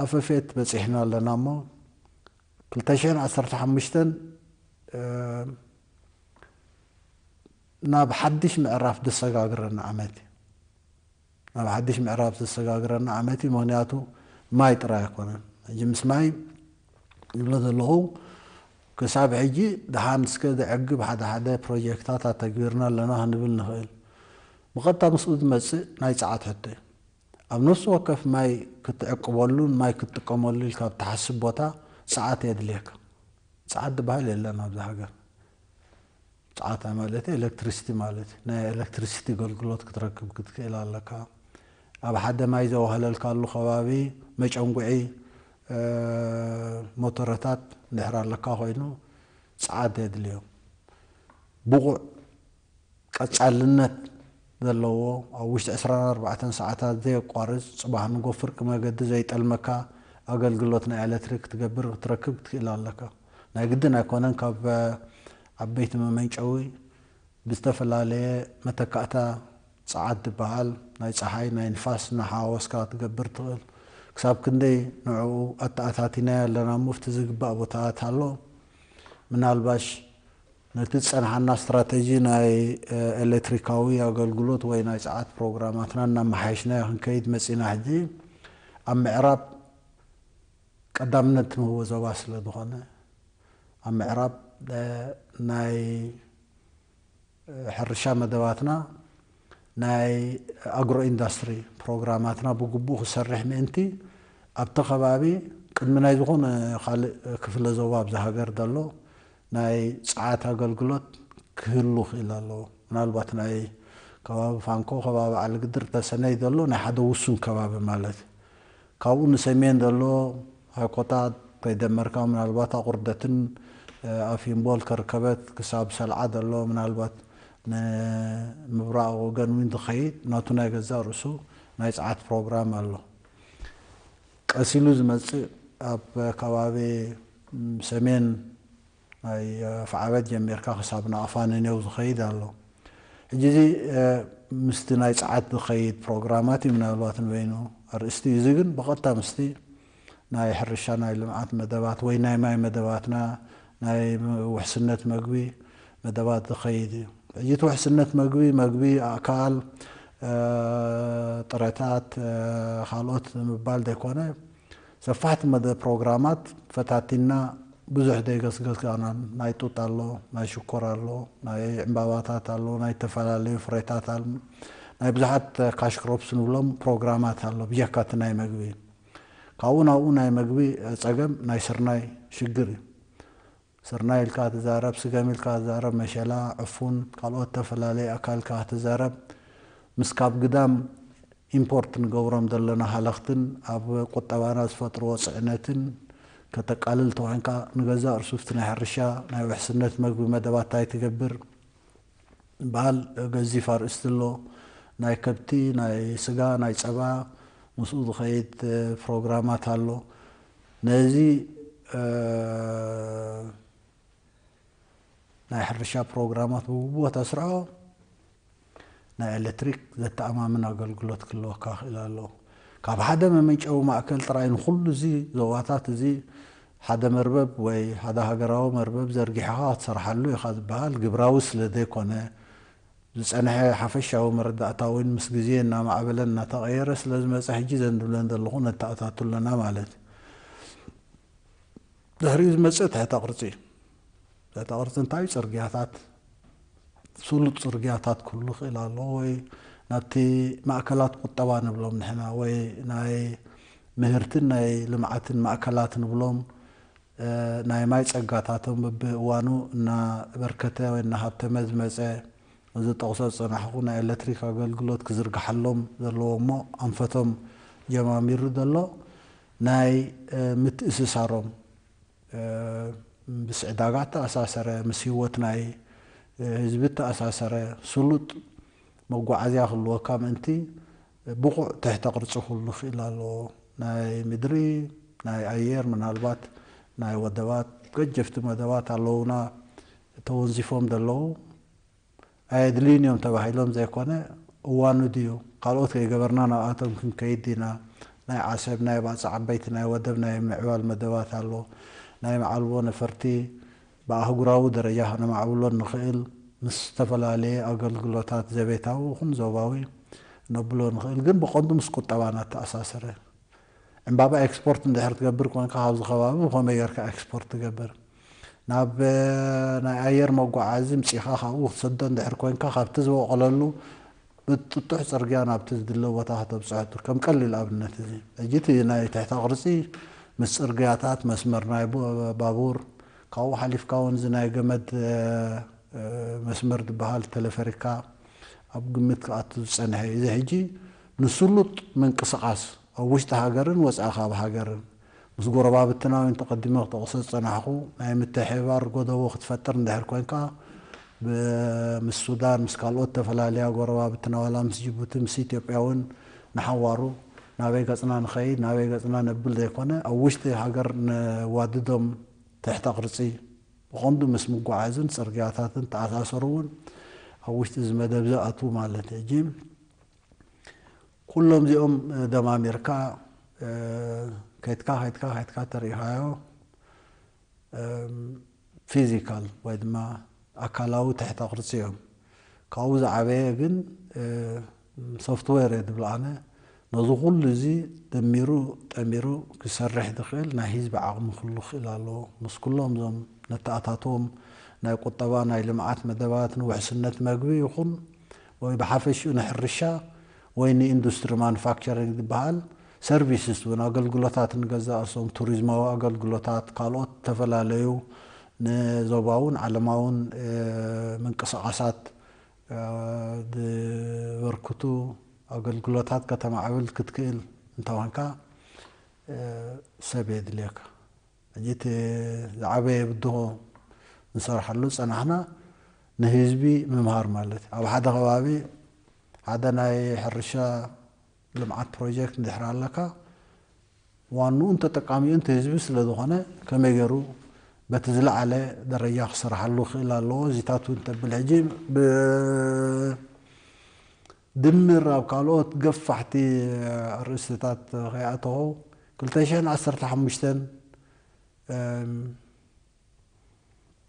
ኣፈፌት በፂሕና ኣለና እሞ ክልተ ሽሕን ዓሰርተ ሓሙሽተን ናብ ሓድሽ ምዕራፍ ዘሰጋግረና ዓመት እዩ። ናብ ሓድሽ ምዕራፍ ዘሰጋግረና ዓመት እዩ። ምኽንያቱ ማይ ጥራይ ኣይኮነን። ሕጂ ምስ ማይ ዝብሎ ዘለኹ ክሳብ ሕጂ ደሓን እስከ ዘዕግብ ሓደ ሓደ ፕሮጀክታት ኣተግቢርና ኣለና ክንብል ንኽእል። ብቐጥታ ምስኡ ዝመጽእ ናይ ጸዓት ሕቶ እዩ። ኣብ ነፍሲ ወከፍ ማይ ክትዕቅበሉን ማይ ክትጥቀመሉ ኢልካ ኣብ ትሓስብ ቦታ ጸዓት የድልየካ። ጸዓት ዝበሃል የለን ኣብዚ ሃገር። ጸዓት ማለት ኤሌክትሪሲቲ ማለት እዩ። ናይ ኤሌክትሪሲቲ ኣገልግሎት ክትረክብ ክትክእል ኣለካ። ኣብ ሓደ ማይ ዘዋህለልካሉ ከባቢ መጨንጉዒ ሞተረታት እንድሕር ኣለካ ኮይኑ ጸዓት የድልዮ። ብቑዕ ቀጻልነት ዘለዎ ኣብ ውሽጢ ዕስራን ኣርባዕተን ሰዓታት ዘየቋርጽ ጽባሕ ንጎ ፍርቂ መገዲ ዘይጠልመካ ኣገልግሎት ናይ ኤሌክትሪክ ክትገብር ክትረክብ ክትክእል ኣለካ። ናይ ግድን ኣይኮነን ካብ ዓበይቲ መመንጨዊ ብዝተፈላለየ መተካእታ ጸዓት ዝበሃል ናይ ጸሓይ ናይ ንፋስ እናሓዋወስካ ክትገብር ትኽእል። ክሳብ ክንደይ ንዕኡ ኣተኣታቲናዮ ኣለና እሞ ኣብቲ ዝግባእ ቦታታት ኣሎ። ምናልባሽ ነቲ ዝጸንሓና ስትራተጂ ናይ ኤሌክትሪካዊ ኣገልግሎት ወይ ናይ ጸዓት ፕሮግራማትና እናመሓየሽናዮ ክንከይድ መጺና። ሕጂ ኣብ ምዕራብ ቀዳምነት ንህቦ ዞባ ስለ ዝኾነ ኣብ ምዕራብ ናይ ሕርሻ መደባትና ናይ ኣግሮ ኢንዳስትሪ ፕሮግራማትና ብግቡእ ክሰርሕ ምእንቲ ኣብቲ ከባቢ ቅድሚ ናይ ዝኾነ ካልእ ክፍለ ዞባ ኣብዚ ሃገር ዘሎ ናይ ጸዓት ኣገልግሎት ክህሉ ክእል ኣለዎ። ምናልባት ናይ ከባቢ ፋንኮ ከባቢ ዓሊ ግድር ተሰነይ ዘሎ ናይ ሓደ ውሱን ከባቢ ማለት እዩ። ካብኡ ንሰሜን ዘሎ ሃይኮታት ከይደመርካ ምናልባት ኣቑርደትን ኣፊምቦል ከርከበት ክሳብ ሰልዓ ዘሎ ምናልባት ንምብራቕ ወገን እውን ዝኸይድ ናቱ ናይ ገዛእ ርእሱ ናይ ጸዓት ፕሮግራም ኣሎ። ቀሲሉ ዝመጽእ ኣብ ከባቢ ሰሜን ናይ ኣፍዓበት ጀሚርካ ክሳብ ናቕፋ ነኔው ዝኸይድ ኣሎ። ሕጂ እዚ ምስቲ ናይ ጸዓት ዝኸይድ ፕሮግራማት እዩ ምናልባት ንበይኑ ኣርእስቲ እዩ። እዚ ግን ብቐጥታ ምስቲ ናይ ሕርሻ ናይ ልምዓት መደባት ወይ ናይ ማይ መደባትና ናይ ውሕስነት መግቢ መደባት ዝኸይድ እዩ። ሕጂ እቲ ውሕስነት መግቢ መግቢ ኣእካል ጥረታት ካልኦት ምባል ዘይኮነ ሰፋሕቲ መደ ፕሮግራማት ፈታቲና ብዙሕ ዘይገስገስካናን ናይ ጡጥ ኣሎ፣ ናይ ሽኮር ኣሎ፣ ናይ ዕምባባታት ኣሎ፣ ናይ ዝተፈላለዩ ፍሬታት ኣሎ፣ ናይ ብዙሓት ካሽ ክሮፕስ ንብሎም ፕሮግራማት ኣሎ ብጀካ እቲ ናይ መግቢ። ካብኡ ናብኡ ናይ መግቢ ጸገም ናይ ስርናይ ሽግር እዩ። ስርናይ ኢልካ ትዛረብ፣ ስገም ኢልካ ትዛረብ፣ መሸላ፣ ዕፉን፣ ካልኦት ተፈላለየ ኣካል ኢልካ ትዛረብ ምስ ካብ ግዳም ኢምፖርት ንገብሮም ዘለና ሃለኽትን ኣብ ቁጠባና ዝፈጥርዎ ጽዕነትን ከተቃልል ተኾይንካ ንገዛእ ርእሱ ናይ ሕርሻ ናይ ውሕስነት መግቢ መደባት እንታይ ትገብር በሃል ገዚፍ ኣርእስቲ ኣሎ። ናይ ከብቲ፣ ናይ ስጋ፣ ናይ ጸባ ምስኡ ዝኸይድ ፕሮግራማት ኣሎ። ነዚ ናይ ሕርሻ ፕሮግራማት ብግቡእ ተስርዖ ናይ ኤሌክትሪክ ዘተኣማምን ኣገልግሎት ክህልወካ ክእል ኣሎ። ካብ ሓደ መመንጨዊ ማእከል ጥራይ ንኹሉ እዚ ዞባታት እዚ ሓደ መርበብ ወይ ሓደ ሃገራዊ መርበብ ዘርጊሕኻ ክትሰርሓሉ ኢኻ ዝበሃል ግብራዊ ስለ ዘይኮነ ዝጸንሐ ሓፈሻዊ መረዳእታ እውን ምስ ግዜ እናማዕበለ እናተቐየረ ስለ ዝመጸ ሕጂ ዘንብለን ዘለኹ ነተኣታቱ ኣለና ማለት እዩ። ድሕሪኡ ዝመጽእ ትሕተ ቅርጺ እዩ። ትሕተ ቅርጺ እንታይ እዩ? ጽርግያታት፣ ስሉጥ ጽርግያታት ክህሉ ይኽእል ኣሎ ወይ ናብቲ ማእከላት ቁጠባ ንብሎም ንሕና ወይ ናይ ምህርትን ናይ ልምዓትን ማእከላት ንብሎም ናይ ማይ ጸጋታቶም በብእዋኑ እናበርከተ ወይ እናሃብተመ ዝመጸ እዚ ጠቕሶ ዝጸናሕኩ ናይ ኤሌክትሪክ ኣገልግሎት ክዝርግሓሎም ዘለዎ እሞ ኣንፈቶም ጀማሚሩ ዘሎ ናይ ምትእስሳሮም ምስ ዕዳጋ እተኣሳሰረ ምስ ህይወት ናይ ህዝቢ እተኣሳሰረ ስሉጥ መጓዓዝያ ክህልወካ ምእንቲ ብቑዕ ትሕተ ቅርጺ ክህሉ ክእል ኣለዎ። ናይ ምድሪ ናይ ኣየር ምናልባት ናይ ወደባት ገጀፍቲ መደባት ኣለዉና ተወንዚፎም ዘለዉ ኣየድልዩን እዮም ተባሂሎም ዘይኮነ እዋኑ ድዩ ካልኦት ከይገበርና ናብኣቶም ክንከይድ ዲና ናይ ዓሰብ ናይ ባጽዕ ዓበይቲ ናይ ወደብ ናይ ምዕባል መደባት ኣሎ ናይ መዓልቦ ነፈርቲ ብኣህጉራዊ ደረጃ ከነማዕብሎ ንኽእል ምስ ዝተፈላለየ ኣገልግሎታት ዘቤታዊ ይኹን ዞባዊ ነብሎ ንኽእል ግን ብቐንዱ ምስ ቁጠባና ተኣሳሰረ ዕምባባ ኤክስፖርት እንድሕር ትገብር ኮንካ ካብዚ ከባቢ ብኸመይ ጌርካ ኤክስፖርት ትገብር ናብ ናይ ኣየር መጓዓዚ ምፂኻ ካብኡ ክትሰዶ እንድሕር ኮንካ ካብቲ ዝበቆለሉ ብጥጡሕ ፅርግያ ናብቲ ዝድለ ቦታ ከተብፅሖ ከም ቀሊል ኣብነት እዚ ሕጂ እቲ ናይ ትሕተ ቅርፂ ምስ ፅርግያታት መስመር ናይ ባቡር ካብኡ ሓሊፍካ እውን እዚ ናይ ገመድ መስመር ዝበሃል ተለፈሪካ ኣብ ግምት ክኣቱ ዝፀንሐ እዩ። እዚ ሕጂ ንስሉጥ ምንቅስቃስ ኣብ ውሽጢ ሃገርን ወፃኢ ካብ ሃገርን ምስ ጎረባብትና እውን ተቐዲመ ክጠቕሶ ዝፀናሕኩ ናይ ምትሕብባር ጎደቦ ክትፈጥር እንድሕር ኮንካ ምስ ሱዳን ምስ ካልኦት ተፈላለያ ጎረባብትና ዋላ ምስ ጅቡቲ ምስ ኢትዮጵያ እውን ንሓዋሩ ናበይ ገፅና ንኸይድ ናበይ ገፅና ነብል ዘይኮነ ኣብ ውሽጢ ሃገር ነዋድዶም ትሕተ ቅርፂ ብቐንዱ ምስ ምጓዓዝን ፅርግያታትን ተኣሳሰሩ እውን ኣብ ውሽጢ እዚ መደብ ዝኣትዉ ማለት እዩ። ኩሎም እዚኦም ደማሚርካ ከይትካ ከይትካ ከይትካ ተሪኢኻዮ ፊዚካል ወይ ድማ ኣካላዊ ትሕተ ቅርፂ እዮም። ካብኡ ዝዓበየ ግን ሶፍትዌር እየ ዝብል ኣነ። ነዚ ኩሉ እዚ ደሚሩ ጠሚሩ ክሰርሕ ዝኽእል ናይ ህዝቢ ዓቕሚ ክህሉ ክኽእል ኣለዎ። ምስ ኩሎም እዞም ነተኣታትዎም ናይ ቁጠባ ናይ ልምዓት መደባት ንውሕስነት መግቢ ይኹን ወይ ብሓፈሽኡ ንሕርሻ ወይ ንኢንዱስትሪ ማኑፋክቸሪንግ ዝበሃል ሰርቪስስ እውን ኣገልግሎታት ንገዛእ ርእሶም ቱሪዝማዊ ኣገልግሎታት ካልኦት ዝተፈላለዩ ንዞባውን ዓለማውን ምንቅስቃሳት ዝበርክቱ ኣገልግሎታት ከተማዕብል ክትክእል እንተኾንካ ሰብ የድልየካ። ሕጂ እቲ ዝዓበየ ብድሆ ንሰርሓሉ ዝፀናሕና ንህዝቢ ምምሃር ማለት እዩ። ኣብ ሓደ ከባቢ ሓደ ናይ ሕርሻ ልምዓት ፕሮጀክት እንድሕር ኣለካ ዋንኡን ተጠቃሚኡን እቲ ህዝቢ ስለ ዝኾነ ከመይ ገይሩ በቲ ዝለዓለ ደረጃ ክሰርሓሉ ክኽእል ኣለዎ። እዚታት እውን ተብል ሕጂ ብድምር ኣብ ካልኦት ገፋሕቲ ኣርእስትታት ከይኣተኹ ክልተ ሽሕን ዓሰርተ ሓሙሽተን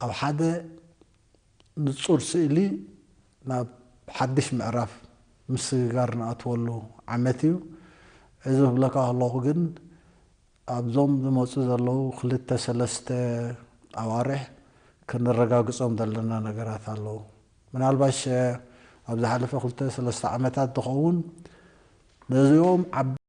ኣብ ሓደ ንጹር ስእሊ ናብ ሓድሽ ምዕራፍ ምስግጋር ንኣትወሉ ዓመት እዩ። እዚ ክብለካ ከለኹ ግን ኣብዞም ዝመፁ ዘለዉ ክልተ ሰለስተ ኣዋርሕ ክንረጋግፆም ዘለና ነገራት ኣለዉ። ምናልባሽ ኣብ ዝሓለፈ ክልተ ሰለስተ ዓመታት ዝኸውን ነዚኦም ዓቢ